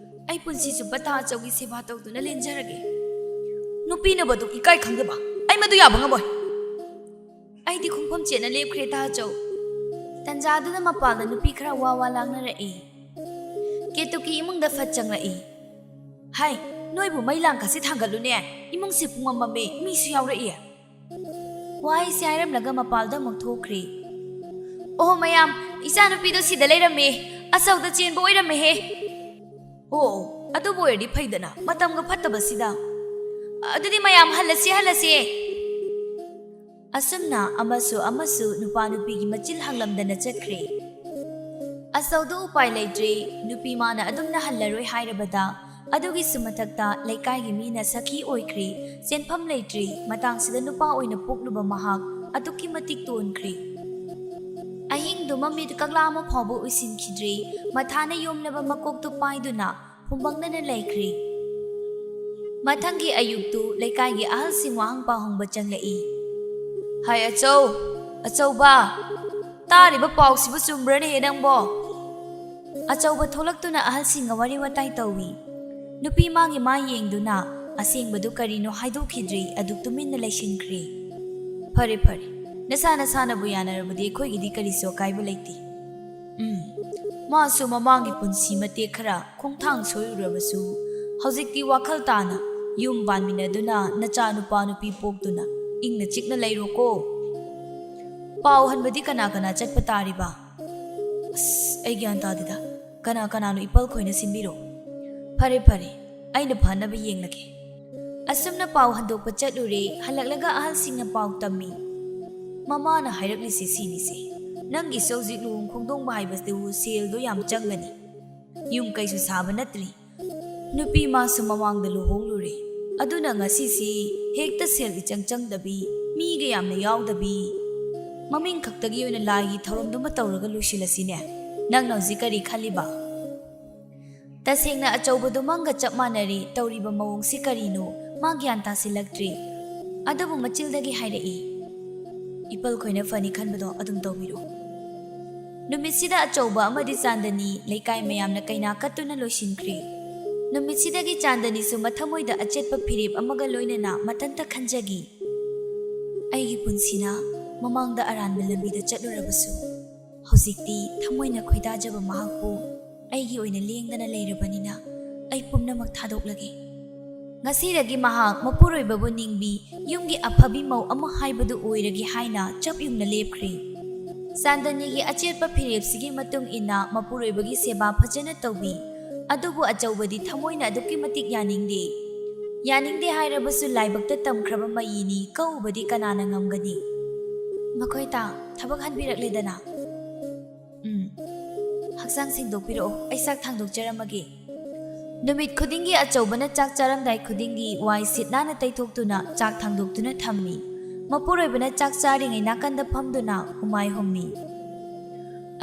ꯑꯩ ꯄꯨꯟꯁꯤ ꯆꯨꯞꯄ ꯇꯥ ꯑꯆꯧꯒꯤ ꯁꯦꯕꯥ ꯇꯧꯗꯨꯅ ꯂꯦꯟꯖꯔꯒꯦ꯫ ꯅꯨꯄꯤꯅꯕꯨ ꯑꯗꯨꯛ ꯏꯀꯥꯏ ꯈꯪꯗꯕ? ꯑꯩ ꯃꯗꯨ ꯌꯥꯕ ꯉꯝꯃꯣꯏ꯫ ꯑꯩꯗꯤ ꯈꯣꯡꯐꯝ ꯆꯦꯠꯅ ꯂꯦꯞꯈ꯭ꯔꯦ ꯇꯥ ꯑꯆꯧ꯫ ꯇꯟꯖꯥꯗꯨꯗ ꯃꯄꯥꯟꯗ ꯅꯨꯄꯤ ꯈꯔ ꯋꯥ ꯋꯥ ꯂꯥꯡꯅꯔꯛꯏ꯫ ꯀꯦꯇꯨꯀꯤ ꯏꯃꯨꯡꯗ ꯐꯠ ꯆꯪꯂꯛꯏ꯫ ꯍꯥꯏ, ꯅꯣꯏꯕꯨ ꯃꯩ ꯂꯥꯡ ꯈꯥꯁꯤ ꯊꯥꯡꯒꯠꯂꯨꯅꯦ, ꯏꯃꯨꯡꯁꯤ ꯄꯨꯡꯃꯝ ꯃꯝꯃꯦ, ꯃꯤꯁꯨ ꯌꯥꯎꯔꯛꯏ꯫ ꯋꯥꯍꯩꯁꯤ ꯍꯥꯏꯔꯝꯂꯒ ꯃꯄꯥꯜꯗ ꯑꯃꯨꯛ ꯊꯣꯛꯈ꯭ꯔꯦ꯫ ꯑꯣꯍꯣ ꯃꯌꯥꯝ, ꯏꯆꯥꯅꯨꯄꯤꯗꯣ ꯁꯤꯗ ꯂꯩꯔꯝꯃꯦ, ꯑꯆꯧꯗ ꯆꯦꯟꯕ ꯑꯣꯏꯔꯝꯃꯦꯍꯦ꯫ ꯑꯣ, ꯑꯗꯨꯕꯨ ꯑꯣꯏꯔꯗꯤ ꯐꯩꯗꯅ, ꯃꯇꯝꯒ ꯐꯠꯇꯕꯁꯤꯗ꯫ ꯑꯗꯨꯗꯤ ꯃꯌꯥꯝ ꯍꯜꯂꯁꯤ, ꯍꯜꯂꯁꯤ꯫ ꯑꯁꯨꯝꯅ ꯑꯃꯁꯨ ꯑꯃꯁꯨ ꯅꯨꯄꯥ ꯅꯨꯄꯤꯒꯤ ꯃꯆꯤꯜ ꯍꯥꯡꯂꯝꯗꯅ ꯆꯠꯈ꯭ꯔꯦ꯫ ꯑꯆꯧꯗꯨ ꯎꯄꯥꯏ ꯂꯩꯇ꯭ꯔꯦ, ꯅꯨꯄꯤ ꯃꯥꯅ ꯑꯗꯨꯝꯅ ꯍꯜꯂꯔꯣꯏ ꯍꯥꯏꯔꯕꯗ, ꯑꯗꯨꯒꯤꯁꯨ ꯃꯊꯛꯇ ꯂꯩꯀꯥꯏꯒꯤ ꯃꯤꯅ ꯁꯈꯤ ꯑꯣꯏꯈ꯭ꯔꯦ, ꯆꯦꯟꯐꯝ ꯂꯩꯇ꯭ꯔꯦ, ꯃꯇꯥꯡꯁꯤꯗ ꯅꯨꯄꯥ ꯑꯣꯏꯅ ꯄꯣꯛꯂꯨꯕ ꯃꯍꯥꯛ ꯑꯗꯨꯛꯀꯤ ꯃꯇꯤꯛ ꯇꯣꯟꯈ꯭ꯔꯦ꯫ ꯑꯍꯤꯡꯗꯨ ꯃꯃꯤꯠ ꯀꯛꯂꯥ ꯑꯃ ꯐꯥꯎꯕ ꯎꯏꯁꯤꯟꯈꯤꯗ꯭ꯔꯦ, ꯃꯊꯥꯅ ꯌꯣꯝꯂꯕ ꯃꯀꯣꯛꯇꯨ ꯄꯥꯏꯗꯨꯅ ꯐꯨꯝꯕꯪꯅꯅ ꯂꯩꯈ꯭ꯔꯦ꯫ ꯃꯊꯪꯒꯤ ꯑꯌꯨꯛꯇꯨ ꯂꯩꯀꯥꯏꯒꯤ ꯑꯍꯜꯁꯤꯡ ꯋꯥꯍꯪ ꯄꯥꯎꯍꯪꯕ ꯆꯪꯂꯛꯏ꯫ ꯍꯥꯏ ꯑꯆꯧ, ꯑꯆꯧꯕ, ꯇꯥꯔꯤꯕ ꯄꯥꯎꯁꯤꯕꯨ ꯆꯨꯝꯕ꯭ꯔꯅꯦꯍꯦ ꯅꯪꯕꯣ? ꯑꯆꯧꯕ ꯊꯣꯛꯂꯛꯇꯨꯅ ꯑꯍꯜꯁꯤꯡꯒ ꯋꯥꯔꯤ ꯋꯥꯇꯥꯏ ꯇꯧꯏ꯫ ꯅꯨꯄꯤ ꯃꯥꯒꯤ ꯃꯥꯏ ꯌꯦꯡꯗꯨꯅ ꯑꯁꯦꯡꯕꯗꯨ ꯀꯔꯤꯅꯣ ꯍꯥꯏꯗꯣꯛꯈꯤꯗ꯭ꯔꯦ, ꯑꯗꯨꯛ ꯇꯨꯃꯤꯟꯅ ꯂꯩꯁꯤꯟꯈ꯭ꯔꯦ꯫ ꯐꯔꯦ ꯐꯔꯦ, ꯅꯁꯥ ꯅꯁꯥꯅꯕꯨ ꯌꯥꯅꯔꯕꯗꯤ ꯑꯩꯈꯣꯏꯒꯤꯗꯤ ꯀꯔꯤꯁꯨ ꯑꯀꯥꯏꯕ ꯂꯩꯇꯦ꯫ ꯎꯝ, ꯃꯥꯁꯨ ꯃꯃꯥꯡꯒꯤ ꯄꯨꯟꯁꯤ ꯃꯇꯦꯛ ꯈꯔ ꯈꯣꯡꯊꯥꯡ ꯁꯣꯏꯔꯨꯔꯕꯁꯨ, ꯍꯧꯖꯤꯛꯇꯤ ꯋꯥꯈꯜ ꯇꯥꯅ ꯌꯨꯝ ꯄꯥꯟꯃꯤꯟꯅꯗꯨꯅ ꯅꯆꯥ ꯅꯨꯄꯥ ꯅꯨꯄꯤ ꯄꯣꯛꯇꯨꯅ ꯏꯪꯅ ꯆꯤꯛꯅ ꯂꯩꯔꯣꯀꯣ꯫ ꯄꯥꯎ ꯍꯟꯕꯗꯤ ꯀꯅꯥ ꯀꯅꯥ ꯆꯠꯄ ꯇꯥꯔꯤꯕ? ꯑꯁ, ꯑꯩ ꯒ꯭ꯌꯥꯟ ꯇꯥꯗꯦꯗ꯫ ꯀꯅꯥ ꯀꯅꯥꯅꯣ ꯏꯄꯜ ꯈꯣꯏꯅ ꯁꯤꯟꯕꯤꯔꯣ? ꯐꯔꯦ ꯐꯔꯦ, ꯑꯩꯅ ꯐꯅꯕ ꯌꯦꯡꯂꯒꯦ꯫ ꯑꯁꯨꯝꯅ ꯄꯥꯎ ꯍꯟꯗꯣꯛꯄ ꯆꯠꯂꯨꯔꯦ, ꯍꯜꯂꯛꯂꯒ ꯑꯍꯜꯁꯤꯡꯅ ꯄꯥꯎ ꯇꯝꯃꯤ꯫ ꯃꯃꯥꯅ ꯍꯥꯏꯔꯛꯂꯤꯁꯦ ꯁꯤꯅꯤꯁꯦ, ꯅꯪꯒꯤꯁꯨ ꯍꯧꯖꯤꯛ ꯂꯨꯍꯣꯡ ꯈꯣꯡꯗꯣꯡꯕ ꯍꯥꯏꯕꯁꯤꯕꯨ ꯁꯦꯜꯗꯣ ꯌꯥꯝ ꯆꯪꯒꯅꯤ꯫ ꯌꯨꯝ ꯀꯩꯁꯨ ꯁꯥꯕ ꯅꯠꯇ꯭ꯔꯤ꯫ ꯅꯨꯄꯤ ꯃꯥꯁꯨ ꯃꯃꯥꯡꯗ ꯂꯨꯍꯣꯡꯂꯨꯔꯦ꯫ ꯑꯗꯨꯅ ꯉꯁꯤꯁꯤ ꯍꯦꯛꯇ ꯁꯦꯜ ꯏꯆꯪ ꯆꯪꯗꯕꯤ, ꯃꯤꯒ ꯌꯥꯝꯅ ꯌꯥꯎꯗꯕꯤ, ꯃꯃꯤꯡ ꯈꯛꯇꯒꯤ ꯑꯣꯏꯅ ꯂꯥꯏꯒꯤ ꯊꯧꯔꯝꯗꯨꯃ ꯇꯧꯔꯒ ꯂꯣꯏꯁꯤꯜꯂꯁꯤꯅꯦ꯫ ꯅꯪꯅ ꯍꯧꯖꯤꯛ ꯀꯔꯤ ꯈꯜꯂꯤꯕ? ꯇꯁꯦꯡꯅ ꯑꯆꯧꯕꯗꯨꯃꯪꯒ ꯆꯞ ꯃꯥꯟꯅꯔꯦ꯫ ꯇꯧꯔꯤꯕ ꯃꯑꯣꯡꯁꯤ ꯀꯔꯤꯅꯣ? ꯃꯥ ꯒ꯭ꯌꯥꯟ ꯇꯥꯁꯤꯜꯂꯛꯇ꯭ꯔꯦ꯫ ꯑꯗꯨꯕꯨ ꯃꯆꯤꯜꯗꯒꯤ ꯍꯥꯏꯔꯛꯏ, "ꯏꯄꯜ ꯈꯣꯏꯅ ꯐꯅꯤ ꯈꯟꯕꯗꯣ ꯑꯗꯨꯝ ꯇꯧꯕꯤꯔꯣ꯫ ꯅꯨꯃꯤꯠꯁꯤꯗ ꯑꯆꯧꯕ ꯑꯃꯗꯤ ꯆꯥꯟꯗꯅꯤ ꯂꯩꯀꯥꯏ ꯃꯌꯥꯝꯅ ꯀꯩꯅꯥ ꯀꯠꯇꯨꯅ ꯂꯣꯏꯁꯤꯟꯈ꯭ꯔꯦ꯫ ꯅꯨꯃꯤꯠꯁꯤꯗꯒꯤ ꯆꯥꯟꯗꯅꯤꯁꯨ ꯃꯊꯃꯣꯏꯗ ꯑꯆꯦꯠꯄ ꯐꯤꯔꯦꯞ ꯑꯃꯒ ꯂꯣꯏꯅꯅ ꯃꯊꯟꯇ ꯈꯟꯖꯈꯤ, "ꯑꯩꯒꯤ ꯄꯨꯟꯁꯤꯅ ꯃꯃꯥꯡꯗ ꯑꯔꯥꯟꯕ ꯂꯝꯕꯤꯗ ꯆꯠꯂꯨꯔꯕꯁꯨ, ꯍꯧꯖꯤꯛꯇꯤ ꯊꯃꯣꯏꯅ ꯈꯣꯏꯗꯥꯖꯕ ꯃꯍꯥꯛꯄꯨ ꯑꯩꯒꯤ ꯑꯣꯏꯅ ꯂꯦꯡꯗꯅ ꯂꯩꯔꯕꯅꯤꯅ, ꯑꯩ ꯄꯨꯝꯅꯃꯛ ꯊꯥꯗꯣꯛꯂꯒꯦ"꯫ ꯉꯁꯤꯗꯒꯤ ꯃꯍꯥꯛ ꯃꯄꯨꯔꯣꯏꯕꯕꯨ ꯅꯤꯡꯕꯤ, ꯌꯨꯝꯒꯤ ꯑꯐꯕꯤ ꯃꯧ ꯑꯃ ꯍꯥꯏꯕꯗꯨ ꯑꯣꯏꯔꯒꯦ ꯍꯥꯏꯅ ꯆꯞ ꯌꯨꯡꯅ ꯂꯦꯞꯈ꯭ꯔꯦ꯫ ꯆꯥꯟꯗꯅꯤꯒꯤ ꯑꯆꯦꯠꯄ ꯐꯤꯔꯦꯞꯁꯤꯒꯤ ꯃꯇꯨꯡ ꯏꯟꯅ ꯃꯄꯨꯔꯣꯏꯕꯒꯤ ꯁꯦꯕꯥ ꯐꯖꯅ ꯇꯧꯕꯤ꯫ ꯑꯗꯨꯕꯨ ꯑꯆꯧꯕꯗꯤ ꯊꯃꯣꯏꯅ ꯑꯗꯨꯛꯀꯤ ꯃꯇꯤꯛ ꯌꯥꯅꯤꯡꯗꯦ꯫ ꯌꯥꯅꯤꯡꯗꯦ ꯍꯥꯏꯔꯕꯁꯨ ꯂꯥꯏꯕꯛꯇ ꯇꯝꯈ꯭ꯔꯕ ꯃꯌꯤꯅꯤ, ꯀꯛꯎꯕꯗꯤ ꯀꯅꯥꯅ ꯉꯝꯒꯅꯤ? ꯃꯈꯣꯏ ꯇꯥ, ꯊꯕꯛ ꯍꯟꯕꯤꯔꯛꯂꯦꯗꯅ꯫ ꯎꯝ꯫ ꯍꯛꯆꯥꯡ ꯁꯦꯡꯗꯣꯛꯄꯤꯔꯛꯑꯣ, ꯑꯩ ꯆꯥꯛ ꯊꯥꯡꯗꯣꯛꯆꯔꯝꯃꯒꯦ꯫ ꯅꯨꯃꯤꯠ ꯈꯨꯗꯤꯡꯒꯤ ꯑꯆꯧꯕꯅ ꯆꯥꯛ ꯆꯥꯔꯝꯗꯥꯏ ꯈꯨꯗꯤꯡꯒꯤ ꯋꯥꯏ ꯁꯤꯠ ꯅꯥꯟꯅ ꯇꯩꯊꯣꯛꯇꯨꯅ ꯆꯥꯛ ꯊꯥꯡꯗꯣꯛꯇꯨꯅ ꯊꯝꯃꯤ꯫ ꯃꯄꯨꯔꯣꯏꯕꯅ ꯆꯥꯛ ꯆꯥꯔꯤꯉꯩ ꯅꯥꯀꯟꯗ ꯐꯝꯗꯨꯅ ꯍꯨꯃꯥꯏ ꯍꯨꯝꯃꯤ꯫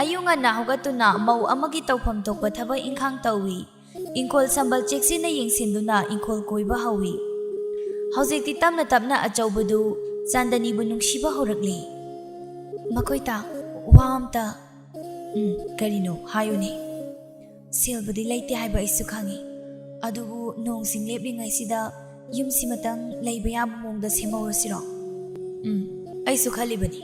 ꯑꯌꯨꯛ ꯉꯟꯅ ꯍꯧꯒꯠꯇꯨꯅ ꯃꯧ ꯑꯃꯒꯤ ꯇꯧꯐꯝ ꯊꯣꯛꯄ ꯊꯕꯛ ꯏꯪꯈꯥꯡ ꯇꯧꯏ꯫ ꯏꯪꯈꯣꯜ ꯁꯝꯕꯜ ꯆꯦꯛꯁꯤꯟꯅ ꯌꯦꯡꯁꯤꯟꯗꯨꯅ ꯏꯪꯈꯣꯜ ꯀꯣꯏꯕ ꯍꯧꯏ꯫ ꯍꯧꯖꯤꯛꯇꯤ ꯇꯞꯅ ꯇꯞꯅ ꯑꯆꯧꯕꯗꯨ ꯆꯥꯟꯗꯅꯤꯕꯨ ꯅꯨꯡꯁꯤꯕ ꯍꯧꯔꯛꯂꯦ꯫ ꯃꯈꯣꯏ ꯇꯥ, ꯋꯥ ꯑꯝꯇ꯫ ꯎꯝ, ꯀꯔꯤꯅꯣ? ꯍꯥꯏꯌꯨꯅꯦ꯫ ꯁꯦꯜꯕꯨꯗꯤ ꯂꯩꯇꯦ ꯍꯥꯏꯕ ꯑꯩꯁꯨ ꯈꯪꯏ, ꯑꯗꯨꯕꯨ ꯅꯣꯡꯁꯤꯡ ꯂꯦꯞꯂꯤꯉꯩꯁꯤꯗ ꯌꯨꯝꯁꯤꯃꯇꯪ ꯂꯩꯕ ꯌꯥꯕ ꯃꯑꯣꯡꯗ ꯁꯦꯝꯍꯧꯔꯁꯤꯔꯣ? ꯎꯝ, ꯑꯩꯁꯨ ꯈꯜꯂꯤꯕꯅꯤ꯫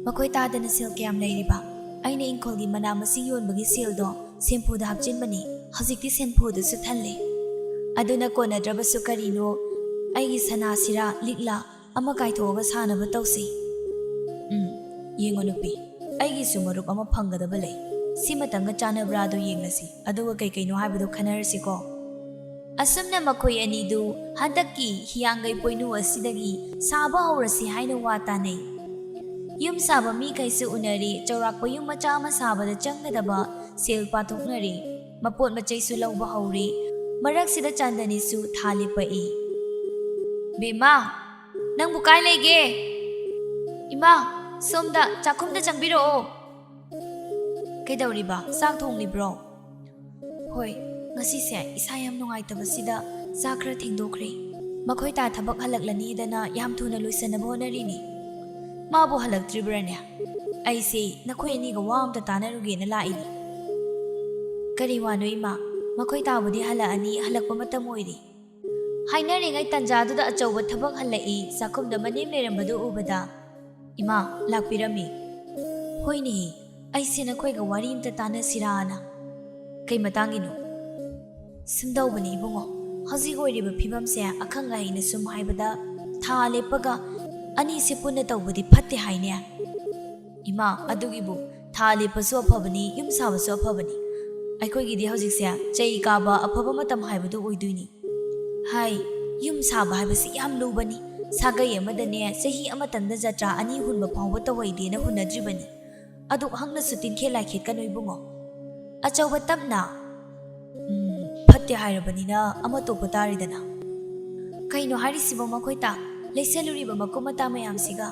ꯃꯈꯣꯏ ꯇꯥꯗꯅ ꯁꯦꯜ ꯀꯌꯥꯝ ꯂꯩꯔꯤꯕ? ꯑꯩꯅ ꯏꯪꯈꯣꯜꯒꯤ ꯃꯅꯥ ꯃꯁꯤꯡ ꯌꯣꯟꯕꯒꯤ ꯁꯦꯜꯗꯣ ꯁꯦꯝꯐꯨꯗ ꯍꯥꯞꯆꯤꯟꯕꯅꯤ꯫ ꯍꯧꯖꯤꯛꯇꯤ ꯁꯦꯟꯐꯨꯗꯨꯁꯨ ꯊꯜꯂꯦ꯫ ꯑꯗꯨꯅ ꯀꯣꯟꯅꯗ꯭ꯔꯕꯁꯨ ꯀꯔꯤꯅꯣ, ꯑꯩꯒꯤ ꯁꯅꯥꯁꯤꯔꯥ ꯂꯤꯛꯂꯥ ꯑꯃ ꯀꯥꯏꯊꯣꯛꯑꯒ ꯁꯥꯅꯕ ꯇꯧꯁꯤ꯫ ꯎꯝ, ꯌꯦꯡꯉꯣ ꯅꯨꯄꯤ, ꯑꯩꯒꯤꯁꯨ ꯃꯔꯨꯞ ꯑꯃ ꯐꯪꯒꯗꯕ ꯂꯩ꯫ ꯁꯤꯃꯇꯪꯒ ꯆꯥꯟꯅꯕ꯭ꯔꯥꯗꯣ ꯌꯦꯡꯂꯁꯤ, ꯑꯗꯨꯒ ꯀꯩ ꯀꯩꯅꯣ ꯍꯥꯏꯕꯗꯣ ꯈꯟꯅꯔꯁꯤꯀꯣ꯫ ꯑꯁꯨꯝꯅ ꯃꯈꯣꯏ ꯑꯅꯤꯗꯨ ꯍꯟꯗꯛꯀꯤ ꯍꯤꯌꯥꯡꯒꯩ ꯄꯣꯏꯅꯨ ꯑꯁꯤꯗꯒꯤ ꯁꯥꯕ ꯍꯧꯔꯁꯤ ꯍꯥꯏꯅ ꯋꯥ ꯇꯥꯅꯩ꯫ ꯌꯨꯝ ꯁꯥꯕ ꯃꯤꯈꯩꯁꯨ ꯎꯅꯔꯦ, ꯆꯥꯎꯔꯥꯛꯄ ꯌꯨꯝ ꯃꯆꯥ ꯑꯃ ꯁꯥꯕꯗ ꯆꯪꯒꯗꯕ ꯁꯦꯜ ꯄꯥꯊꯣꯛꯅꯔꯦ, ꯃꯄꯣꯠ ꯃꯆꯩꯁꯨ ꯂꯧꯕ ꯍꯧꯔꯦ꯫ ꯃꯔꯛꯁꯤꯗ ꯆꯥꯟꯗꯅꯤꯁꯨ ꯊꯥ ꯂꯦꯞꯄꯛꯏ꯫ "ꯕꯦꯝꯃ, ꯅꯪꯕꯨ ꯀꯥꯏ ꯂꯩꯒꯦ? ꯏꯃꯥ, ꯁꯣꯝꯗ ꯆꯥꯛꯈꯨꯝꯗ ꯆꯪꯕꯤꯔꯛꯑꯣ"꯫ "ꯀꯩꯗꯧꯔꯤꯕ? ꯆꯥꯛ ꯊꯣꯡꯂꯤꯕ꯭ꯔꯣ?" "ꯍꯣꯏ, ꯉꯁꯤꯁꯦ ꯏꯁꯥ ꯌꯥꯝ ꯅꯨꯡꯉꯥꯏꯇꯕꯁꯤꯗ ꯆꯥꯛ ꯈꯔ ꯊꯦꯡꯗꯣꯛꯈ꯭ꯔꯦ꯫ ꯃꯈꯣꯏ ꯇꯥ ꯊꯕꯛ ꯍꯜꯂꯛꯂꯅꯤꯗꯅ ꯌꯥꯝ ꯊꯨꯅ ꯂꯣꯏꯁꯟꯅꯕ ꯍꯣꯠꯅꯔꯤꯅꯤ"꯫ "ꯃꯥꯕꯨ ꯍꯜꯂꯛꯇ꯭ꯔꯤꯕ꯭ꯔꯥꯅꯦ?" ꯑꯩꯁꯦ ꯅꯈꯣꯏ ꯑꯅꯤꯒ ꯋꯥ ꯑꯝꯇ ꯇꯥꯟꯅꯔꯨꯒꯦꯅ ꯂꯥꯛꯏꯅꯤ꯫ ꯀꯔꯤ ꯋꯥꯅꯣ ꯏꯃꯥ? ꯃꯈꯣꯏ ꯇꯥꯕꯨꯗꯤ ꯍꯜꯂꯛꯑꯅꯤ, ꯍꯜꯂꯛꯄ ꯃꯇꯝ ꯑꯣꯏꯔꯦ꯫ ꯍꯥꯏꯅꯔꯤꯉꯩ ꯇꯟꯖꯥꯗꯨꯗ ꯑꯆꯧꯕ ꯊꯕꯛ ꯍꯜꯂꯛꯏ, ꯆꯥꯛꯈꯨꯝꯗ ꯃꯅꯦꯝ ꯂꯩꯔꯝꯕꯗꯨ ꯎꯕꯗ, "ꯏꯃꯥ, ꯂꯥꯛꯄꯤꯔꯝꯃꯤ?" "ꯍꯣꯏꯅꯦ, ꯑꯩꯁꯦ ꯅꯈꯣꯏꯒ ꯋꯥꯔꯤ ꯑꯝꯇ ꯇꯥꯟꯅꯁꯤꯔꯥꯅ꯫" "ꯀꯩ ꯃꯇꯥꯡꯒꯤꯅꯣ?" "ꯁꯨꯝ ꯇꯧꯕꯅꯤ ꯏꯕꯨꯡꯉꯣ, ꯍꯧꯖꯤꯛ ꯑꯣꯏꯔꯤꯕ ꯐꯤꯕꯝꯁꯦ ꯑꯈꯪ ꯑꯍꯩꯅ ꯁꯨꯝ ꯍꯥꯏꯕꯗ ꯊꯥ ꯂꯦꯞꯄꯒ ꯑꯅꯤꯁꯦ ꯄꯨꯟꯅ ꯇꯧꯕꯗꯤ ꯐꯠꯇꯦ ꯍꯥꯏꯅꯦ꯫" "ꯏꯃꯥ, ꯑꯗꯨꯒꯤꯕꯨ ꯊꯥ ꯂꯦꯞꯄꯁꯨ ꯑꯐꯕꯅꯤ, ꯌꯨꯝ ꯁꯥꯕꯁꯨ ꯑꯐꯕꯅꯤ꯫ ꯑꯩꯈꯣꯏꯒꯤꯗꯤ ꯍꯧꯖꯤꯛꯁꯦ ꯆꯩ ꯀꯥꯕ ꯑꯐꯕ ꯃꯇꯝ ꯍꯥꯏꯕꯗꯨ ꯑꯣꯏꯗꯣꯏꯅꯤ꯫ ꯍꯥꯏ, ꯌꯨꯝ ꯁꯥꯕ ꯍꯥꯏꯕꯁꯤ ꯌꯥꯝ ꯂꯨꯕꯅꯤ꯫ ꯁꯥꯒꯩ ꯑꯃꯗꯅꯦ ꯆꯍꯤ ꯑꯃꯇꯪꯗ ꯖꯇ꯭ꯔꯥ ꯑꯅꯤ ꯍꯨꯟꯕ ꯐꯥꯎꯕ ꯇꯧꯍꯩꯗꯦꯅ ꯍꯨꯟꯅꯗ꯭ꯔꯤꯕꯅꯤ꯫ ꯑꯗꯨꯛ ꯍꯛꯅꯁꯨ ꯇꯤꯟꯈꯦꯠ ꯂꯥꯏꯈꯦꯠꯀꯅꯨ ꯏꯕꯨꯡꯉꯣ꯫" "ꯑꯆꯧꯕ, ꯇꯞꯅ꯫" "ꯎꯝ, ꯐꯠꯇꯦ ꯍꯥꯏꯔꯕꯅꯤꯅ ꯑꯃ ꯇꯣꯛꯄ ꯇꯥꯔꯦꯗꯅ꯫" "ꯀꯩꯅꯣ ꯍꯥꯏꯔꯤꯁꯤꯕꯣ ꯃꯈꯣꯏ ꯇꯥ? ꯂꯩꯁꯜꯂꯨꯔꯤꯕ ꯃꯀꯨꯞ ꯃꯇꯥ ꯃꯌꯥꯝꯁꯤꯒ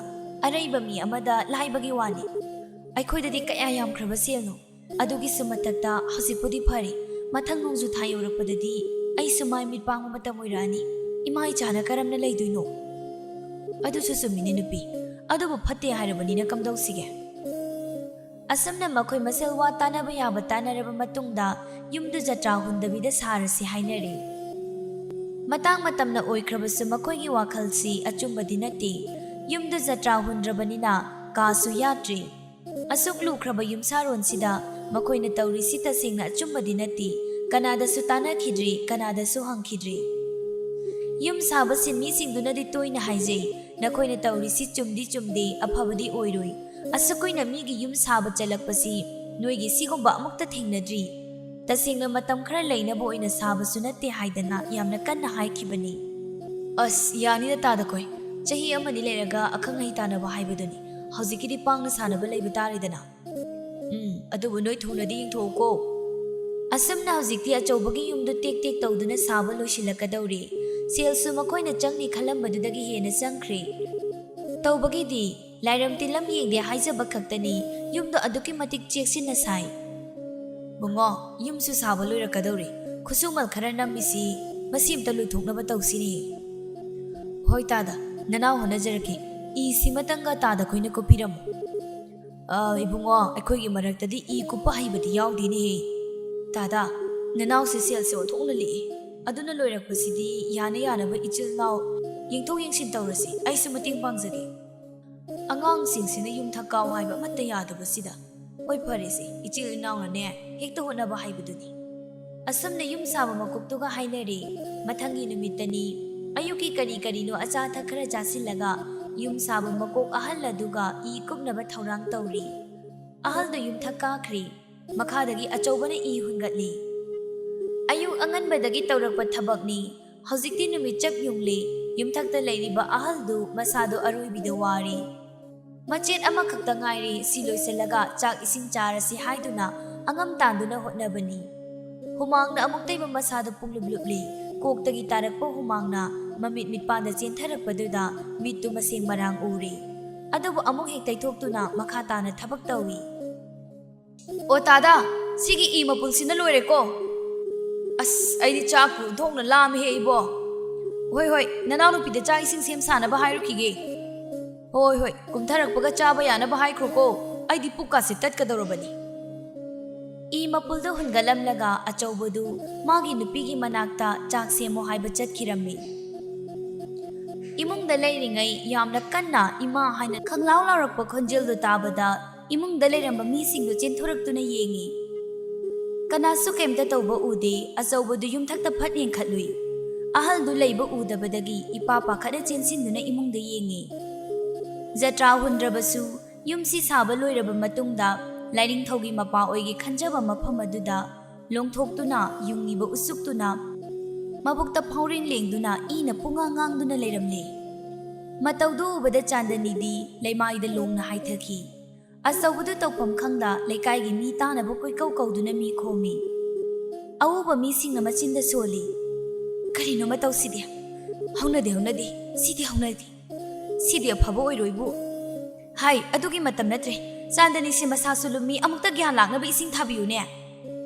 ꯑꯔꯩꯕ ꯃꯤ ꯑꯃꯗ ꯂꯥꯏꯕꯒꯤ ꯋꯥꯅꯤ꯫ ꯑꯩꯈꯣꯏꯗꯗꯤ ꯀꯌꯥ ꯌꯥꯝꯈ꯭ꯔꯕ ꯁꯦꯜꯅꯣ? ꯑꯗꯨꯒꯤꯁꯨ ꯃꯊꯛꯇ ꯍꯧꯖꯤꯛꯄꯨꯗꯤ ꯐꯔꯦ, ꯃꯊꯪ ꯅꯣꯡꯖꯨ ꯊꯥ ꯌꯧꯔꯛꯄꯗꯗꯤ ꯑꯩꯁꯨ ꯃꯥꯏ ꯃꯤꯠ ꯄꯥꯡꯕ ꯃꯇꯝ ꯑꯣꯏꯔꯛꯑꯅꯤ꯫ ꯏꯃꯥ ꯏꯆꯥꯅ ꯀꯔꯝꯅ ꯂꯩꯗꯣꯏꯅꯣ?" "ꯑꯗꯨꯁꯨ ꯆꯨꯝꯃꯤꯅꯦ ꯅꯨꯄꯤ, ꯑꯗꯨꯕꯨ ꯐꯠꯇꯦ ꯍꯥꯏꯔꯕꯅꯤꯅ ꯀꯝꯗꯧꯁꯤꯒꯦ?" ꯑꯁꯨꯝꯅ ꯃꯈꯣꯏ ꯃꯁꯦꯜ ꯋꯥ ꯇꯥꯅꯕ ꯌꯥꯕ ꯇꯥꯅꯔꯕ ꯃꯇꯨꯡꯗ ꯌꯨꯝꯗꯨ ꯖꯇ꯭ꯔꯥ ꯍꯨꯟꯗꯕꯤꯗ ꯁꯥꯔꯁꯤ ꯍꯥꯏꯅꯔꯦ꯫ ꯃꯇꯥꯡ ꯃꯇꯝꯅ ꯑꯣꯏꯈ꯭ꯔꯕꯁꯨ ꯃꯈꯣꯏꯒꯤ ꯋꯥꯈꯜꯁꯤ ꯑꯆꯨꯝꯕꯗꯤ ꯅꯠꯇꯦ꯫ ꯌꯨꯝꯗꯨ ꯖꯇ꯭ꯔꯥ ꯍꯨꯟꯗ꯭ꯔꯕꯅꯤꯅ ꯀꯥꯁꯨ ꯌꯥꯠꯇ꯭ꯔꯦ꯫ ꯑꯁꯨꯛ ꯂꯨꯈ꯭ꯔꯕ ꯌꯨꯝꯁꯥꯔꯣꯟꯁꯤꯗ ꯃꯈꯣꯏꯅ ꯇꯧꯔꯤꯁꯤ ꯇꯁꯦꯡꯅ ꯑꯆꯨꯝꯕꯗꯤ ꯅꯠꯇꯦ꯫ ꯀꯅꯥꯗꯁꯨ ꯇꯥꯟꯅꯈꯤꯗ꯭ꯔꯤ, ꯀꯅꯥꯗꯁꯨ ꯍꯪꯈꯤꯗ꯭ꯔꯤ꯫ ꯌꯨꯝ ꯁꯥꯕ ꯁꯤꯟꯃꯤꯁꯤꯡꯗꯨꯅꯗꯤ ꯇꯣꯏꯅ ꯍꯥꯏꯖꯩ, "ꯅꯈꯣꯏꯅ ꯇꯧꯔꯤꯁꯤ ꯆꯨꯝꯗꯤ ꯆꯨꯝꯗꯦ, ꯑꯐꯕꯗꯤ ꯑꯣꯏꯔꯣꯏ꯫ ꯑꯁꯨꯛ ꯀꯨꯏꯅ ꯃꯤꯒꯤ ꯌꯨꯝ ꯁꯥꯕ ꯆꯠꯂꯛꯄꯁꯤ ꯅꯣꯏꯒꯤ ꯁꯤꯒꯨꯝꯕ ꯑꯃꯨꯛꯇ ꯊꯦꯡꯅꯗ꯭ꯔꯤ꯫ ꯇꯁꯦꯡꯅ ꯃꯇꯝ ꯈꯔ ꯂꯩꯅꯕ ꯑꯣꯏꯅ ꯁꯥꯕꯁꯨ ꯅꯠꯇꯦ" ꯍꯥꯏꯗꯅ ꯌꯥꯝꯅ ꯀꯟꯅ ꯍꯥꯏꯈꯤꯕꯅꯤ꯫ "ꯑꯁ, ꯌꯥꯅꯤꯗ ꯇꯥꯗꯈꯣꯏ, ꯆꯍꯤ ꯑꯃꯅꯤ ꯂꯩꯔꯒ ꯑꯈꯪ ꯑꯍꯩ ꯇꯥꯟꯅꯕ ꯍꯥꯏꯕꯗꯨꯅꯤ꯫ ꯍꯧꯖꯤꯛꯀꯤꯗꯤ ꯄꯥꯡꯅ ꯁꯥꯟꯅꯕ ꯂꯩꯕ ꯇꯥꯔꯦꯗꯅ꯫ ꯎꯝ, ꯑꯗꯨꯕꯨ ꯅꯣꯏ ꯊꯨꯅꯗꯤ ꯌꯦꯡꯊꯣꯛꯎꯀꯣ꯫" ꯑꯁꯨꯝꯅ ꯍꯧꯖꯤꯛꯇꯤ ꯑꯆꯧꯕꯒꯤ ꯌꯨꯝꯗꯨ ꯇꯦꯛ ꯇꯦꯛ ꯇꯧꯗꯨꯅ ꯁꯥꯕ ꯂꯣꯏꯁꯤꯜꯂꯛꯀꯗꯧꯔꯦ꯫ ꯁꯦꯜꯁꯨ ꯃꯈꯣꯏꯅ ꯆꯪꯅꯤ ꯈꯜꯂꯝꯕꯗꯨꯗꯒꯤ ꯍꯦꯟꯅ ꯆꯪꯈ꯭ꯔꯦ꯫ ꯇꯧꯕꯒꯤꯗꯤ ꯂꯥꯏꯔꯝ ꯇꯤꯜꯂꯝ ꯌꯦꯡꯗꯦ ꯍꯥꯏꯖꯕ ꯈꯛꯇꯅꯤ, ꯌꯨꯝꯗꯣ ꯑꯗꯨꯛꯀꯤ ꯃꯇꯤꯛ ꯆꯦꯛꯁꯤꯟꯅ ꯁꯥꯏ꯫ "ꯕꯨꯡꯉꯣ, ꯌꯨꯝꯁꯨ ꯁꯥꯕ ꯂꯣꯏꯔꯛꯀꯗꯧꯔꯦ, ꯈꯨꯠꯁꯨꯃꯜ ꯈꯔ ꯅꯝꯃꯤꯁꯤ ꯃꯁꯤ ꯑꯝꯇ ꯂꯣꯏꯊꯣꯛꯅꯕ ꯇꯧꯁꯤꯅꯦ꯫" "ꯍꯣꯏ ꯇꯥꯗ, ꯅꯅꯥꯎ ꯍꯣꯠꯅꯖꯔꯛꯀꯦ, ꯏꯁꯤꯃꯇꯪꯒ ꯇꯥꯗ ꯈꯣꯏꯅ ꯀꯨꯞꯄꯤꯔꯝꯃꯨ꯫" ꯑ, ꯏꯕꯨꯡꯉꯣ, ꯑꯩꯈꯣꯏꯒꯤ ꯃꯔꯛꯇꯗꯤ ꯏ ꯀꯨꯞꯄ ꯍꯩꯕꯗꯤ ꯌꯥꯎꯗꯦꯅꯦꯍꯦ꯫ ꯇꯥꯗꯥ, ꯅꯅꯥꯎꯁꯦ ꯁꯦꯜꯁꯦ ꯑꯣꯟꯊꯣꯛꯅ ꯂꯤꯛꯏ꯫ ꯑꯗꯨꯅ ꯂꯣꯏꯔꯛꯄꯁꯤꯗꯤ ꯌꯥꯅ ꯌꯥꯅꯕ ꯏꯆꯤꯜ ꯏꯅꯥꯎ ꯌꯦꯡꯊꯣꯛ ꯌꯦꯡꯁꯤꯟ ꯇꯧꯔꯁꯤ, ꯑꯩꯁꯨ ꯃꯇꯦꯡ ꯄꯥꯡꯖꯒꯦ꯫ ꯑꯉꯥꯡꯁꯤꯡꯁꯤꯅ ꯌꯨꯝ ꯊꯛꯀꯥꯎ ꯍꯥꯏꯕ ꯑꯃꯠꯇ ꯌꯥꯗꯕꯁꯤꯗ꯫ ꯍꯣꯏ, ꯐꯔꯦꯁꯦ, ꯏꯆꯤꯜ ꯏꯅꯥꯎꯅꯅꯦ ꯍꯦꯛꯇ ꯍꯣꯠꯅꯕ ꯍꯥꯏꯕꯗꯨꯅꯤ꯫ ꯑꯁꯨꯝꯅ ꯌꯨꯝ ꯁꯥꯕ ꯃꯀꯣꯛꯇꯨꯒ ꯍꯥꯏꯅꯔꯦ꯫ ꯃꯊꯪꯒꯤ ꯅꯨꯃꯤꯠꯇꯅꯤ꯫ ꯑꯌꯨꯛꯀꯤ ꯀꯔꯤ ꯀꯔꯤꯅꯣ ꯑꯆꯥ ꯑꯊꯛ ꯈꯔ ꯆꯥꯁꯤꯜꯂꯒ ꯌꯨꯝ ꯁꯥꯕ ꯃꯀꯣꯛ ꯑꯍꯜ ꯑꯗꯨꯒ ꯏ ꯀꯨꯞꯅꯕ ꯊꯧꯔꯥꯡ ꯇꯧꯔꯤ꯫ ꯑꯍꯜꯗꯨ ꯌꯨꯝꯊꯛ ꯀꯥꯈ꯭ꯔꯤ꯫ ꯃꯈꯥꯗꯒꯤ ꯑꯆꯧꯕꯅ ꯏ ꯍꯨꯟꯒꯠꯂꯤ꯫ ꯑꯌꯨꯛ ꯑꯉꯟꯕꯗꯒꯤ ꯇꯧꯔꯛꯄ ꯊꯕꯛꯅꯤ꯫ ꯍꯧꯖꯤꯛꯇꯤ ꯅꯨꯃꯤꯠ ꯆꯞ ꯌꯨꯡꯂꯤ꯫ ꯌꯨꯝꯊꯛꯇ ꯂꯩꯔꯤꯕ ꯑꯍꯜꯗꯨ ꯃꯁꯥꯗꯣ ꯑꯔꯣꯏꯕꯤꯗ ꯋꯥꯔꯤ꯫ ꯃꯆꯦꯠ ꯑꯃꯈꯛꯇ ꯉꯥꯏꯔꯤ, ꯁꯤ ꯂꯣꯏꯁꯤꯜꯂꯒ ꯆꯥꯛ ꯏꯁꯤꯡ ꯆꯥꯔꯁꯤ ꯍꯥꯏꯗꯨꯅ ꯑꯉꯝ ꯇꯥꯟꯗꯨꯅ ꯍꯣꯠꯅꯕꯅꯤ꯫ ꯍꯨꯃꯥꯡꯅ ꯑꯃꯨꯛꯇꯩꯕ ꯃꯁꯥꯗ ꯄꯨꯡꯂꯨꯞ ꯂꯨꯞꯂꯤ꯫ ꯀꯣꯛꯇꯒꯤ ꯇꯥꯔꯛꯄ ꯍꯨꯃꯥꯡꯅ ꯃꯃꯤꯠ ꯃꯤꯠꯄꯥꯟꯗ ꯆꯦꯟꯊꯔꯛꯄꯗꯨꯗ ꯃꯤꯠꯇꯨ ꯃꯁꯦꯡ ꯃꯔꯥꯡ ꯎꯔꯦ꯫ ꯑꯗꯨꯕꯨ ꯑꯃꯨꯛ ꯍꯦꯛ ꯇꯩꯊꯣꯛꯇꯨꯅ ꯃꯈꯥ ꯇꯥꯅ ꯊꯕꯛ ꯇꯧꯏ꯫ ꯑꯣ ꯇꯥꯗꯥ, ꯁꯤꯒꯤ ꯏ ꯃꯄꯨꯜꯁꯤꯅ ꯂꯣꯏꯔꯦꯀꯣ꯫ ꯑꯁ, ꯑꯩꯗꯤ ꯆꯥꯛꯄꯨ ꯑꯣꯟꯊꯣꯛꯅ ꯂꯥꯝꯃꯤꯍꯦ ꯏꯕꯣ꯫ ꯍꯣꯏ, ꯍꯣꯏ, ꯅꯅꯥꯎꯅꯨꯄꯤꯗ ꯆꯥꯛ ꯏꯁꯤꯡ ꯁꯦꯝ ꯁꯥꯅꯕ ꯍꯥꯏꯔꯨꯈꯤꯒꯦ꯫ ꯍꯣꯏ, ꯍꯣꯏ, ꯀꯨꯝꯊꯔꯛꯄꯒ ꯆꯥꯕ ꯌꯥꯅꯕ ꯍꯥꯏꯈ꯭ꯔꯣꯀꯣ꯫ ꯑꯩꯗꯤ ꯄꯨꯛꯀꯥꯁꯦ ꯇꯠꯀꯗꯧꯔꯕꯅꯤ꯫ ꯏ ꯃꯄꯨꯜꯗꯨ ꯍꯨꯟꯒꯠꯂꯝꯂꯒ ꯑꯆꯧꯕꯗꯨ ꯃꯥꯒꯤ ꯅꯨꯄꯤꯒꯤ ꯃꯅꯥꯛꯇ ꯆꯥꯛ ꯁꯦꯝꯃꯣ ꯍꯥꯏꯕ ꯆꯠꯈꯤꯔꯝꯃꯤ꯫ ꯏꯃꯨꯡꯗ ꯂꯩꯔꯤꯉꯩ ꯌꯥꯝꯅ ꯀꯟꯅ "ꯏꯃꯥ" ꯍꯥꯏꯅ ꯈꯪꯂꯥꯎ ꯂꯥꯎꯔꯛꯄ ꯈꯣꯟꯖꯦꯜꯗꯨ ꯇꯥꯕꯗ ꯏꯃꯨꯡꯗ ꯂꯩꯔꯝꯕ ꯃꯤꯁꯤꯡꯗꯨ ꯆꯦꯟꯊꯣꯔꯛꯇꯨꯅ ꯌꯦꯡꯉꯤ꯫ ꯀꯅꯥꯁꯨ ꯀꯩꯝꯇ ꯇꯧꯕ ꯎꯗꯦ꯫ ꯑꯆꯧꯕꯗꯨ ꯌꯨꯝꯊꯛꯇ ꯐꯠ ꯌꯦꯡꯈꯠꯂꯨꯏ꯫ ꯑꯍꯜꯗꯨ ꯂꯩꯕ ꯎꯗꯕꯗꯒꯤ ꯏꯄꯥ ꯄꯥꯈꯠꯅ ꯆꯦꯟꯁꯤꯟꯗꯨꯅ ꯏꯃꯨꯡꯗ ꯌꯦꯡꯉꯤ꯫ ꯖꯇ꯭ꯔꯥ ꯍꯨꯟꯗ꯭ꯔꯕꯁꯨ ꯌꯨꯝꯁꯤ ꯁꯥꯕ ꯂꯣꯏꯔꯕ ꯃꯇꯨꯡꯗ ꯂꯥꯏꯅꯤꯡꯊꯧꯒꯤ ꯃꯄꯥ ꯑꯣꯏꯒꯦ ꯈꯟꯖꯕ ꯃꯐꯝ ꯑꯗꯨꯗ ꯂꯣꯡꯊꯣꯛꯇꯨꯅ ꯌꯨꯡꯉꯤꯕ ꯎꯆꯨꯛꯇꯨꯅ ꯃꯕꯨꯛꯇ ꯐꯥꯎꯔꯦꯡ ꯂꯦꯡꯗꯨꯅ ꯏꯅ ꯄꯨꯡꯉꯥꯡ ꯉꯥꯡꯗꯨꯅ ꯂꯩꯔꯝꯂꯦ꯫ ꯃꯇꯧꯗꯨ ꯎꯕꯗ ꯆꯥꯟꯗꯅꯤꯗꯤ ꯂꯩꯃꯥꯏꯗ ꯂꯣꯡꯅ ꯍꯥꯏꯊꯈꯤ꯫ ꯑꯆꯧꯕꯗꯨ ꯇꯧꯐꯝ ꯈꯪꯗ ꯂꯩꯀꯥꯏꯒꯤ ꯃꯤ ꯇꯥꯅꯕ ꯀꯣꯏꯀꯧ ꯀꯧꯗꯨꯅ ꯃꯤ ꯈꯣꯝꯃꯤ꯫ ꯑꯎꯕ ꯃꯤꯁꯤꯡꯅ ꯃꯆꯤꯟꯗ ꯁꯣꯜꯂꯤ, "ꯀꯔꯤꯅꯣ ꯃꯇꯧꯁꯤꯗꯤ? ꯍꯧꯅꯗꯦ, ꯍꯧꯅꯗꯦ, ꯁꯤꯗꯤ ꯍꯧꯅꯗꯦ꯫ ꯁꯤꯗꯤ ꯑꯐꯕ ꯑꯣꯏꯔꯣꯏꯕꯨ꯫ ꯍꯥꯏ, ꯑꯗꯨꯒꯤ ꯃꯇꯝ ꯅꯠꯇ꯭ꯔꯦ꯫ ꯆꯥꯟꯗꯅꯤꯁꯤ ꯃꯁꯥꯁꯨ ꯂꯨꯝꯃꯤ, ꯑꯃꯨꯛꯇ ꯒ꯭ꯌꯥꯟ ꯂꯥꯛꯅꯕ ꯏꯁꯤꯡ ꯊꯥꯕꯤꯌꯨꯅꯦ꯫"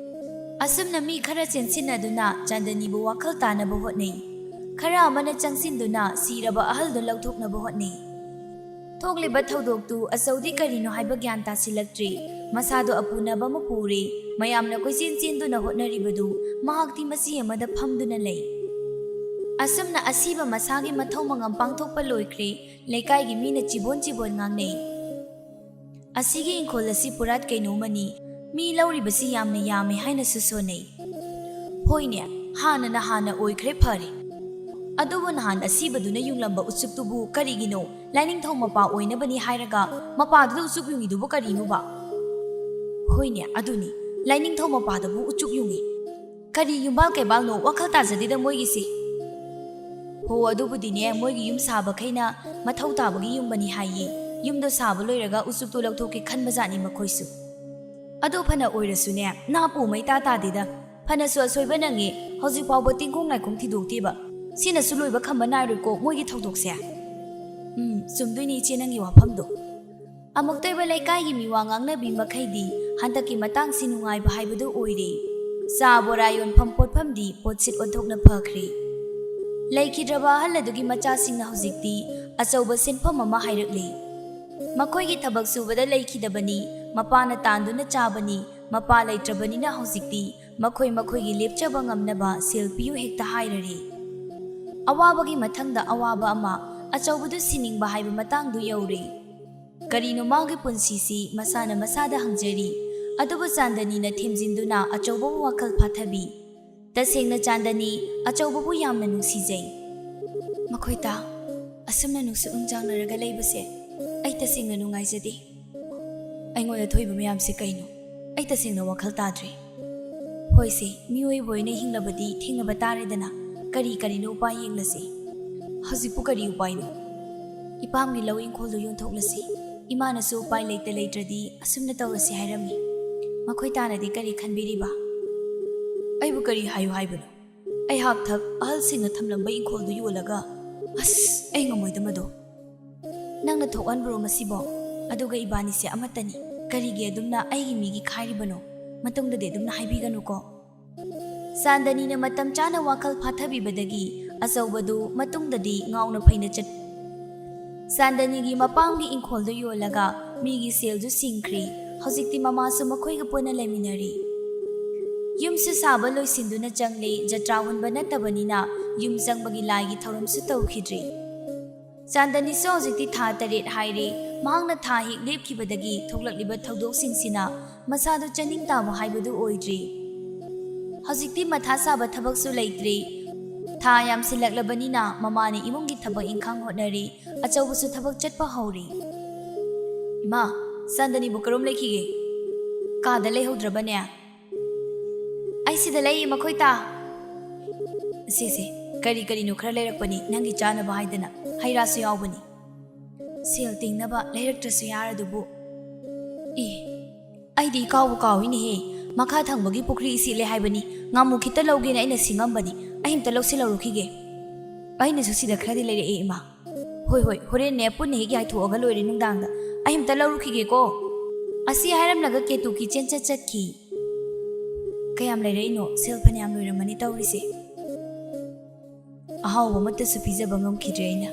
ꯑꯁꯨꯝꯅ ꯃꯤ ꯈꯔ ꯆꯦꯟꯁꯤꯟꯅꯗꯨꯅ ꯆꯥꯟꯗꯅꯤꯕꯨ ꯋꯥꯈꯜ ꯇꯥꯅꯕ ꯍꯣꯠꯅꯩ꯫ ꯈꯔ ꯑꯃꯅ ꯆꯪꯁꯤꯟꯗꯨꯅ ꯁꯤꯔꯕ ꯑꯍꯜꯗꯨ ꯂꯧꯊꯣꯛꯅꯕ ꯍꯣꯠꯅꯩ꯫ ꯊꯣꯛꯂꯤꯕ ꯊꯧꯗꯣꯛꯇꯨ ꯑꯆꯧꯗꯤ ꯀꯔꯤꯅꯣ ꯍꯥꯏꯕ ꯒ꯭ꯌꯥꯟ ꯇꯥꯁꯤꯜꯂꯛꯇ꯭ꯔꯦ꯫ ꯃꯁꯥꯗꯣ ꯑꯄꯨꯅꯕ ꯑꯃ ꯄꯨꯔꯦ꯫ ꯃꯌꯥꯝꯅ ꯀꯣꯏꯆꯦꯟ ꯆꯦꯟꯗꯨꯅ ꯍꯣꯠꯅꯔꯤꯕꯗꯨ ꯃꯍꯥꯛꯇꯤ ꯃꯆꯤ ꯑꯃꯗ ꯐꯝꯗꯨꯅ ꯂꯩ꯫ ꯑꯁꯨꯝꯅ ꯑꯁꯤꯕ ꯃꯁꯥꯒꯤ ꯃꯊꯧ ꯃꯉꯝ ꯄꯥꯡꯊꯣꯛꯄ ꯂꯣꯏꯈ꯭ꯔꯦ꯫ ꯂꯩꯀꯥꯏꯒꯤ ꯃꯤꯅ ꯆꯤꯕꯣꯟ ꯆꯤꯕꯣꯟ ꯉꯥꯡꯅꯩ꯫ "ꯑꯁꯤꯒꯤ ꯏꯪꯈꯣꯜ ꯑꯁꯤ ꯄꯨꯔꯥ ꯀꯩꯅꯣꯃꯅꯤ꯫ ꯃꯤ ꯂꯧꯔꯤꯕꯁꯤ ꯌꯥꯝꯅ ꯌꯥꯝꯃꯦ" ꯍꯥꯏꯅꯁꯨ ꯁꯣꯟꯅꯩ꯫ "ꯍꯣꯏꯅꯦ, ꯍꯥꯟꯅꯅ ꯍꯥꯟꯅ ꯑꯣꯏꯈ꯭ꯔꯦ ꯐꯔꯦ꯫ ꯑꯗꯨꯕꯨ ꯅꯍꯥꯟ ꯑꯁꯤꯕꯗꯨꯅ ꯌꯨꯡꯂꯝꯕ ꯎꯆꯨꯞꯇꯨꯕꯨ ꯀꯔꯤꯒꯤꯅꯣ? ꯂꯥꯏꯅꯤꯡꯊꯧ ꯃꯄꯥ ꯑꯣꯏꯅꯕꯅꯤ ꯍꯥꯏꯔꯒ ꯃꯄꯥꯗꯨꯗ ꯎꯆꯨꯞ ꯌꯨꯡꯉꯤꯗꯨꯕꯨ ꯀꯔꯤꯅꯣꯕ?" "ꯍꯣꯏꯅꯦ, ꯑꯗꯨꯅꯤ, ꯂꯥꯏꯅꯤꯡꯊꯧ ꯃꯄꯥꯗꯕꯨ ꯎꯆꯨꯞ ꯌꯨꯡꯉꯤ꯫ ꯀꯔꯤ ꯌꯨꯝꯕꯥꯜ ꯀꯩꯕꯥꯜꯅꯣ? ꯋꯥꯈꯜ ꯇꯥꯖꯗꯦꯗ ꯃꯣꯏꯒꯤꯁꯤ꯫ ꯍꯣ, ꯑꯗꯨꯕꯨꯗꯤꯅꯦ, ꯃꯣꯏꯒꯤ ꯌꯨꯝ ꯁꯥꯕꯈꯩꯅ ꯃꯊꯧ ꯇꯥꯕꯒꯤ ꯌꯨꯝꯕꯅꯤ ꯍꯥꯏꯌꯦ꯫ ꯌꯨꯝꯗꯣ ꯁꯥꯕ ꯂꯣꯏꯔꯒ ꯎꯆꯨꯞꯇꯣ ꯂꯧꯊꯣꯛꯀꯦ ꯈꯟꯕꯖꯥꯠꯅꯤ ꯃꯈꯣꯏꯁꯨ꯫ ꯑꯗꯣ ꯐꯅ ꯑꯣꯏꯔꯁꯨꯅꯦ, ꯅꯥꯄꯨ ꯃꯩꯇꯥ ꯇꯥꯗꯦꯗ꯫ ꯐꯅꯁꯨ ꯑꯁꯣꯏꯕ ꯅꯪꯉꯦ, ꯍꯧꯖꯤꯛ ꯐꯥꯎꯕ ꯇꯤꯡꯈꯣꯡ ꯂꯥꯏꯈꯣꯡ ꯊꯤꯗꯣꯛꯇꯦꯕ꯫ ꯁꯤꯅꯁꯨ ꯂꯣꯏꯕ ꯈꯝꯕ ꯅꯥꯏꯔꯣꯏꯀꯣ ꯃꯣꯏꯒꯤ ꯊꯧꯗꯣꯛꯁꯦ꯫ ꯎꯝ, ꯆꯨꯝꯗꯣꯏꯅꯤ ꯏꯆꯦ ꯅꯪꯒꯤ ꯋꯥꯐꯝꯗꯣ꯫ ꯑꯃꯨꯛꯇꯣꯏꯕ ꯂꯩꯀꯥꯏꯒꯤ ꯃꯤꯋꯥ ꯉꯥꯡꯅꯕꯤ ꯃꯈꯩꯗꯤ ꯍꯟꯗꯛꯀꯤ ꯃꯇꯥꯡꯁꯤ ꯅꯨꯡꯉꯥꯏꯕ ꯍꯥꯏꯕꯗꯨ ꯑꯣꯏꯔꯦ꯫ ꯆꯥ ꯕꯣꯔꯥ ꯌꯣꯟꯐꯝ ꯄꯣꯠꯐꯝꯗꯤ ꯄꯣꯠꯁꯤꯠ ꯑꯣꯟꯊꯣꯛꯅ ꯐꯈ꯭ꯔꯦ꯫ ꯂꯩꯈꯤꯗ꯭ꯔꯕ ꯑꯍꯜ ꯑꯗꯨꯒꯤ ꯃꯆꯥꯁꯤꯡꯅ ꯍꯧꯖꯤꯛꯇꯤ ꯑꯆꯧꯕ ꯁꯦꯟꯐꯝ ꯑꯃ ꯍꯥꯏꯔꯛꯂꯤ꯫ ꯃꯈꯣꯏꯒꯤ ꯊꯕꯛ ꯁꯨꯕꯗ ꯂꯩꯈꯤꯗꯕꯅꯤ, ꯃꯄꯥꯅ ꯇꯥꯟꯗꯨꯅ ꯆꯥꯕꯅꯤ, ꯃꯄꯥ ꯂꯩꯇ꯭ꯔꯕꯅꯤꯅ ꯍꯧꯖꯤꯛꯇꯤ ꯃꯈꯣꯏ ꯃꯈꯣꯏꯒꯤ ꯂꯦꯞꯆꯕ ꯉꯝꯅꯕ ꯁꯦꯜ ꯄꯤꯌꯨ ꯍꯦꯛꯇ ꯍꯥꯏꯔꯔꯦ꯫ ꯑꯋꯥꯕꯒꯤ ꯃꯊꯪꯗ ꯑꯋꯥꯕ ꯑꯃ, ꯑꯆꯧꯕꯗꯨ ꯁꯤꯅꯤꯡꯕ ꯍꯥꯏꯕ ꯃꯇꯥꯡꯗꯨ ꯌꯧꯔꯦ꯫ ꯀꯔꯤꯅꯣ ꯃꯥꯒꯤ ꯄꯨꯟꯁꯤꯁꯤ ꯃꯁꯥꯅ ꯃꯁꯥꯗ ꯍꯪꯖꯔꯤ꯫ ꯑꯗꯨꯕꯨ ꯆꯥꯟꯗꯅꯤꯅ ꯊꯦꯝꯖꯤꯟꯗꯨꯅ ꯑꯆꯧꯕꯕꯨ ꯋꯥꯈꯜ ꯐꯥꯊꯕꯤ꯫ "ꯇꯁꯦꯡꯅ ꯆꯥꯟꯗꯅꯤ, ꯑꯆꯧꯕꯕꯨ ꯌꯥꯝꯅ ꯅꯨꯡꯁꯤꯖꯩ꯫ ꯃꯈꯣꯏ ꯇꯥ, ꯑꯁꯨꯝꯅ ꯅꯨꯡꯁꯤ ꯅꯨꯡꯖꯥꯡꯅꯔꯒ ꯂꯩꯕꯁꯦ ꯑꯩ ꯇꯁꯦꯡꯅ ꯅꯨꯡꯉꯥꯏꯖꯗꯦ꯫ ꯑꯩꯉꯣꯟꯗ ꯊꯣꯛꯏꯕ ꯃꯌꯥꯝꯁꯦ ꯀꯩꯅꯣ? ꯑꯩ ꯇꯁꯦꯡꯅ ꯋꯥꯈꯜ ꯇꯥꯗ꯭ꯔꯦ꯫ ꯍꯣꯏꯁꯦ, ꯃꯤꯑꯣꯏꯕ ꯑꯣꯏꯅ ꯍꯤꯡꯂꯕꯗꯤ ꯊꯦꯡꯅꯕ ꯇꯥꯔꯦꯗꯅ꯫ ꯀꯔꯤ ꯀꯔꯤꯅꯣ ꯎꯄꯥꯏ ꯌꯦꯡꯂꯁꯤ꯫ ꯍꯧꯖꯤꯛꯄꯨ ꯀꯔꯤ ꯎꯄꯥꯏꯅꯣ? ꯏꯄꯥꯝꯒꯤ ꯂꯧ ꯏꯪꯈꯣꯜꯗꯨ ꯌꯣꯟꯊꯣꯛꯂꯁꯤ꯫ ꯏꯃꯥꯅꯁꯨ ꯎꯄꯥꯏ ꯂꯩꯇ ꯂꯩꯇ꯭ꯔꯗꯤ ꯑꯁꯨꯝꯅ ꯇꯧꯔꯁꯤ ꯍꯥꯏꯔꯝꯃꯤ꯫ ꯃꯈꯣꯏ ꯇꯥꯅꯗꯤ ꯀꯔꯤ ꯈꯟꯕꯤꯔꯤꯕ?" "ꯑꯩꯕꯨ ꯀꯔꯤ ꯍꯥꯏꯌꯨ ꯍꯥꯏꯕꯅꯣ? ꯑꯩꯍꯥꯛ ꯊꯛ ꯑꯍꯜꯁꯤꯡꯅ ꯊꯝꯂꯝꯕ ꯏꯪꯈꯣꯜꯗꯨ ꯌꯣꯜꯂꯒ, ꯑꯁ, ꯑꯩ ꯉꯝꯃꯣꯏꯗ ꯃꯗꯣ꯫ ꯅꯪꯅ ꯊꯣꯛꯍꯟꯕ꯭ꯔꯣ ꯃꯁꯤꯕꯣ? ꯑꯗꯨꯒ ꯏꯕꯥꯅꯤꯁꯦ ꯑꯃꯠꯇꯅꯤ꯫ ꯀꯔꯤꯒꯤ ꯑꯗꯨꯝꯅ ꯑꯩꯒꯤ ꯃꯤꯒꯤ ꯈꯥꯏꯔꯤꯕꯅꯣ? ꯃꯇꯨꯡꯗꯗꯤ ꯑꯗꯨꯝꯅ ꯍꯥꯏꯕꯤꯒꯅꯨꯀꯣ꯫" ꯆꯥꯟꯗꯅꯤꯅ ꯃꯇꯝ ꯆꯥꯅ ꯋꯥꯈꯜ ꯐꯥꯊꯕꯤꯕꯗꯒꯤ ꯑꯆꯧꯕꯗꯨ ꯃꯇꯨꯡꯗꯗꯤ ꯉꯥꯎꯅ ꯐꯩꯅ ꯆꯠ-, ꯆꯥꯟꯗꯅꯤꯒꯤ ꯃꯄꯥꯝꯒꯤ ꯏꯪꯈꯣꯜꯗꯨ ꯌꯣꯜꯂꯒ ꯃꯤꯒꯤ ꯁꯦꯜꯗꯨ ꯁꯤꯡꯈ꯭ꯔꯦ꯫ ꯍꯧꯖꯤꯛꯇꯤ ꯃꯃꯥꯁꯨ ꯃꯈꯣꯏꯒ ꯄꯨꯟꯅ ꯂꯩꯃꯤꯟꯅꯔꯤ꯫ ꯌꯨꯝꯁꯨ ꯁꯥꯕ ꯂꯣꯏꯁꯤꯟꯗꯨꯅ ꯆꯪꯂꯦ꯫ ꯖꯇ꯭ꯔꯥ ꯍꯨꯟꯕ ꯅꯠꯇꯕꯅꯤꯅ ꯌꯨꯝ ꯆꯪꯕꯒꯤ ꯂꯥꯏꯒꯤ ꯊꯧꯔꯝꯁꯨ ꯇꯧꯈꯤꯗ꯭ꯔꯦ꯫ ꯆꯥꯟꯗꯅꯤꯁꯨ ꯍꯧꯖꯤꯛꯇꯤ ꯊꯥ ꯇꯔꯦꯠ ꯍꯥꯏꯔꯦ꯫ ꯃꯍꯥꯛꯅ ꯊꯥ ꯍꯦꯛ ꯂꯦꯞꯈꯤꯕꯗꯒꯤ ꯊꯣꯛꯂꯛꯂꯤꯕ ꯊꯧꯗꯣꯛꯁꯤꯡꯁꯤꯅ ꯃꯁꯥꯗꯨ ꯆꯥꯅꯤꯡ ꯇꯥꯕ ꯍꯥꯏꯕꯗꯨ ꯑꯣꯏꯗ꯭ꯔꯦ꯫ ꯍꯧꯖꯤꯛꯇꯤ ꯃꯊꯥ ꯁꯥꯕ ꯊꯕꯛꯁꯨ ꯂꯩꯇ꯭ꯔꯦ꯫ ꯊꯥ ꯌꯥꯝꯁꯤꯜꯂꯛꯂꯕꯅꯤꯅ ꯃꯃꯥꯅ ꯏꯃꯨꯡꯒꯤ ꯊꯕꯛ ꯏꯪꯈꯥꯡ ꯍꯣꯠꯅꯔꯤ꯫ ꯑꯆꯧꯕꯁꯨ ꯊꯕꯛ ꯆꯠꯄ ꯍꯧꯔꯤ꯫ "ꯏꯃꯥ, ꯆꯥꯟꯗꯅꯤꯕꯨ ꯀꯔꯣꯝ ꯂꯩꯈꯤꯒꯦ? ꯀꯥꯗ ꯂꯩꯍꯧꯗ꯭ꯔꯕꯅꯦ?" "ꯑꯩ ꯁꯤꯗ ꯂꯩꯌꯦ, ꯃꯈꯣꯏ ꯇꯥ꯫" "ꯁꯦ, ꯁꯦ, ꯀꯔꯤ ꯀꯔꯤꯅꯣ ꯈꯔ ꯂꯩꯔꯛꯄꯅꯤ, ꯅꯪꯒꯤ ꯆꯥꯅꯕ ꯍꯥꯏꯗꯅ꯫ ꯍꯩ ꯔꯥꯁꯨ ꯌꯥꯎꯕꯅꯤ꯫ ꯁꯦꯜ ꯇꯤꯡꯅꯕ ꯂꯩꯔꯛꯇ꯭ꯔꯁꯨ ꯌꯥꯔꯗꯨꯕꯨ꯫" "ꯏ, ꯑꯩꯗꯤ ꯏꯀꯥꯎꯕꯨ ꯀꯥꯎꯏꯅꯦꯍꯦ꯫ ꯃꯈꯥ ꯊꯪꯕꯒꯤ ꯄꯨꯈ꯭ꯔꯤ ꯏꯁꯤꯠꯂꯦ ꯍꯥꯏꯕꯅꯤ, ꯉꯥꯃꯨ ꯈꯤꯇ ꯂꯧꯒꯦꯅ ꯑꯩꯅ ꯁꯤꯡꯉꯝꯕꯅꯤ꯫ ꯑꯩ ꯑꯝꯇ ꯂꯧꯁꯤꯜꯍꯧꯔꯨꯈꯤꯒꯦ꯫" "ꯑꯩꯅꯁꯨ ꯁꯤꯗ ꯈꯔꯗꯤ ꯂꯩꯔꯛꯑꯦ, ꯏꯃꯥ꯫" "ꯍꯣꯏ, ꯍꯣꯏ, ꯍꯣꯔꯦꯟꯅꯦ ꯄꯨꯟꯅ ꯍꯦꯛ ꯌꯥꯏꯊꯣꯛꯑꯒ ꯂꯣꯏꯔꯦ ꯅꯨꯡꯗꯥꯡꯗ꯫ ꯑꯩ ꯑꯝꯇ ꯂꯧꯔꯨꯈꯤꯒꯦꯀꯣ꯫" ꯑꯁꯤ ꯍꯥꯏꯔꯝꯂꯒ ꯀꯦꯇꯨꯀꯤ ꯆꯦꯟꯆꯠ ꯆꯠꯈꯤ꯫ "ꯀꯌꯥꯝ ꯂꯩꯔꯛꯏꯅꯣ? ꯁꯦꯜ ꯐꯅꯌꯥꯝ ꯂꯣꯏꯔꯝꯃꯅꯤ ꯇꯧꯔꯤꯁꯦ꯫" "ꯑꯍꯥꯎꯕ ꯑꯃꯠꯇꯁꯨ ꯄꯤꯖꯕ ꯉꯝꯈꯤꯗ꯭ꯔꯦ ꯑꯩꯅ꯫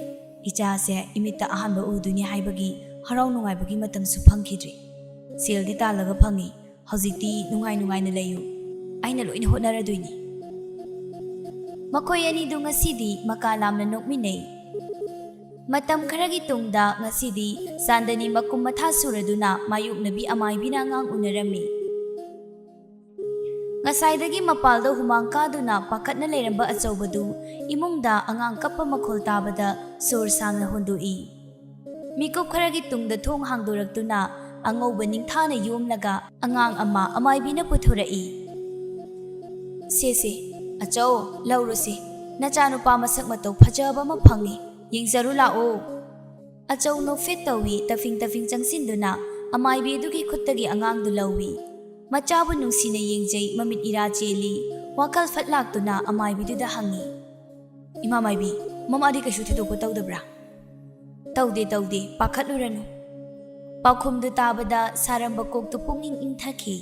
ꯏꯆꯥꯁꯦ ꯏꯃꯤꯠꯇ ꯑꯍꯥꯟꯕ ꯎꯗꯣꯏꯅꯤ ꯍꯥꯏꯕꯒꯤ ꯍꯔꯥꯎ ꯅꯨꯡꯉꯥꯏꯕꯒꯤ ꯃꯇꯝꯁꯨ ꯐꯪꯈꯤꯗ꯭ꯔꯦ꯫ ꯁꯦꯜꯗꯤ ꯇꯥꯜꯂꯒ ꯐꯪꯉꯤ꯫ ꯍꯧꯖꯤꯛꯇꯤ ꯅꯨꯡꯉꯥꯏ ꯅꯨꯡꯉꯥꯏꯅ ꯂꯩꯌꯨ꯫ ꯑꯩꯅ ꯂꯣꯏꯅ ꯍꯣꯠꯅꯔꯗꯣꯏꯅꯤ꯫" ꯃꯈꯣꯏ ꯑꯅꯤꯗꯨ ꯉꯁꯤꯗꯤ ꯃꯀꯥ ꯂꯥꯝꯅ ꯅꯣꯛꯃꯤꯟꯅꯩ꯫ ꯃꯇꯝ ꯈꯔꯒꯤ ꯇꯨꯡꯗ ꯉꯁꯤꯗꯤ ꯆꯥꯟꯗꯅꯤ ꯃꯀꯨꯝ ꯃꯊꯥ ꯁꯨꯔꯗꯨꯅ ꯃꯥꯌꯣꯛꯅꯕꯤ ꯑꯃꯥꯏꯕꯤꯅ ꯑꯉꯥꯡ ꯎꯅꯔꯝꯃꯤ꯫ ꯉꯁꯥꯏꯗꯒꯤ ꯃꯄꯥꯜꯗ ꯍꯨꯃꯥꯡ ꯀꯥꯗꯨꯅ ꯄꯥꯈꯠꯅ ꯂꯩꯔꯝꯕ ꯑꯆꯧꯕꯗꯨ ꯏꯃꯨꯡꯗ ꯑꯉꯥꯡ ꯀꯞꯄ ꯃꯈꯣꯜ ꯇꯥꯕꯗ ꯁꯣꯔ ꯁꯥꯡꯅ ꯍꯣꯟꯗꯣꯛꯏ꯫ ꯃꯤꯀꯨꯞ ꯈꯔꯒꯤ ꯇꯨꯡꯗ ꯊꯣꯡ ꯍꯥꯡꯗꯣꯔꯛꯇꯨꯅ ꯑꯉꯧꯕ ꯅꯤꯡꯊꯥꯅ ꯌꯣꯝꯂꯒ ꯑꯉꯥꯡ ꯑꯃ ꯑꯃꯥꯏꯕꯤꯅ ꯄꯨꯊꯣꯔꯛꯏ꯫ "ꯁꯦ, ꯁꯦ, ꯑꯆꯧ, ꯂꯧꯔꯨꯁꯤ꯫ ꯅꯆꯥꯅꯨꯄꯥ ꯃꯁꯛ ꯃꯇꯧ ꯐꯖꯕ ꯑꯃ ꯐꯪꯉꯤ꯫ ꯌꯦꯡꯖꯔꯨ ꯂꯥꯛꯑꯣ꯫" ꯑꯆꯧ ꯅꯣꯛꯐꯦꯠ ꯇꯧꯏ꯫ ꯇꯐꯤꯡ ꯇꯐꯤꯡ ꯆꯪꯁꯤꯟꯗꯨꯅ ꯑꯃꯥꯏꯕꯤ ꯑꯗꯨꯒꯤ ꯈꯨꯠꯇꯒꯤ ꯑꯉꯥꯡꯗꯨ ꯂꯧꯏ꯫ ꯃꯆꯥꯕꯨ ꯅꯨꯡꯁꯤꯅ ꯌꯦꯡꯖꯩ꯫ ꯃꯃꯤꯠ ꯏꯔꯥ ꯆꯦꯜꯂꯤ꯫ ꯋꯥꯈꯜ ꯐꯠ ꯂꯥꯛꯇꯨꯅ ꯑꯃꯥꯏꯕꯤꯗꯨꯗ ꯍꯪꯉꯤ, "ꯏꯃꯥ ꯃꯥꯏꯕꯤ, ꯃꯃꯥꯗꯤ ꯀꯩꯁꯨ ꯊꯣꯏꯗꯣꯛꯄ ꯇꯧꯗꯕ꯭ꯔꯥ?" "ꯇꯧꯗꯦ, ꯇꯧꯗꯦ, ꯄꯥꯈꯠꯂꯨꯔꯅꯨ꯫" ꯄꯥꯎꯈꯨꯝꯗꯨ ꯇꯥꯕꯗ ꯁꯥꯔꯝꯕ ꯀꯣꯛꯇꯨ ꯄꯨꯛꯅꯤꯡ ꯏꯪꯊꯈꯤ꯫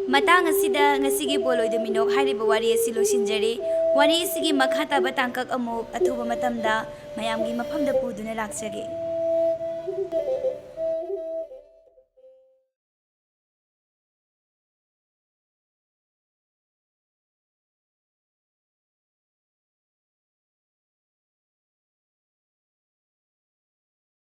ꯃꯇꯥꯡ ꯑꯁꯤꯗ ꯉꯁꯤꯒꯤ ꯄꯣꯂꯣꯏꯗ ꯃꯤꯅꯣꯛ ꯍꯥꯏꯔꯤꯕ ꯋꯥꯔꯤ ꯑꯁꯤ ꯂꯣꯏꯁꯤꯟꯖꯔꯦ꯫ ꯋꯥꯔꯤ ꯑꯁꯤꯒꯤ ꯃꯈꯥ ꯇꯥꯕ ꯇꯥꯡꯀꯛ ꯑꯃꯨꯛ ꯑꯊꯨꯕ ꯃꯇꯝꯗ ꯃꯌꯥꯝꯒꯤ ꯃꯐꯝꯗ ꯄꯨꯗꯨꯅ ꯂꯥꯛꯆꯒꯦ꯫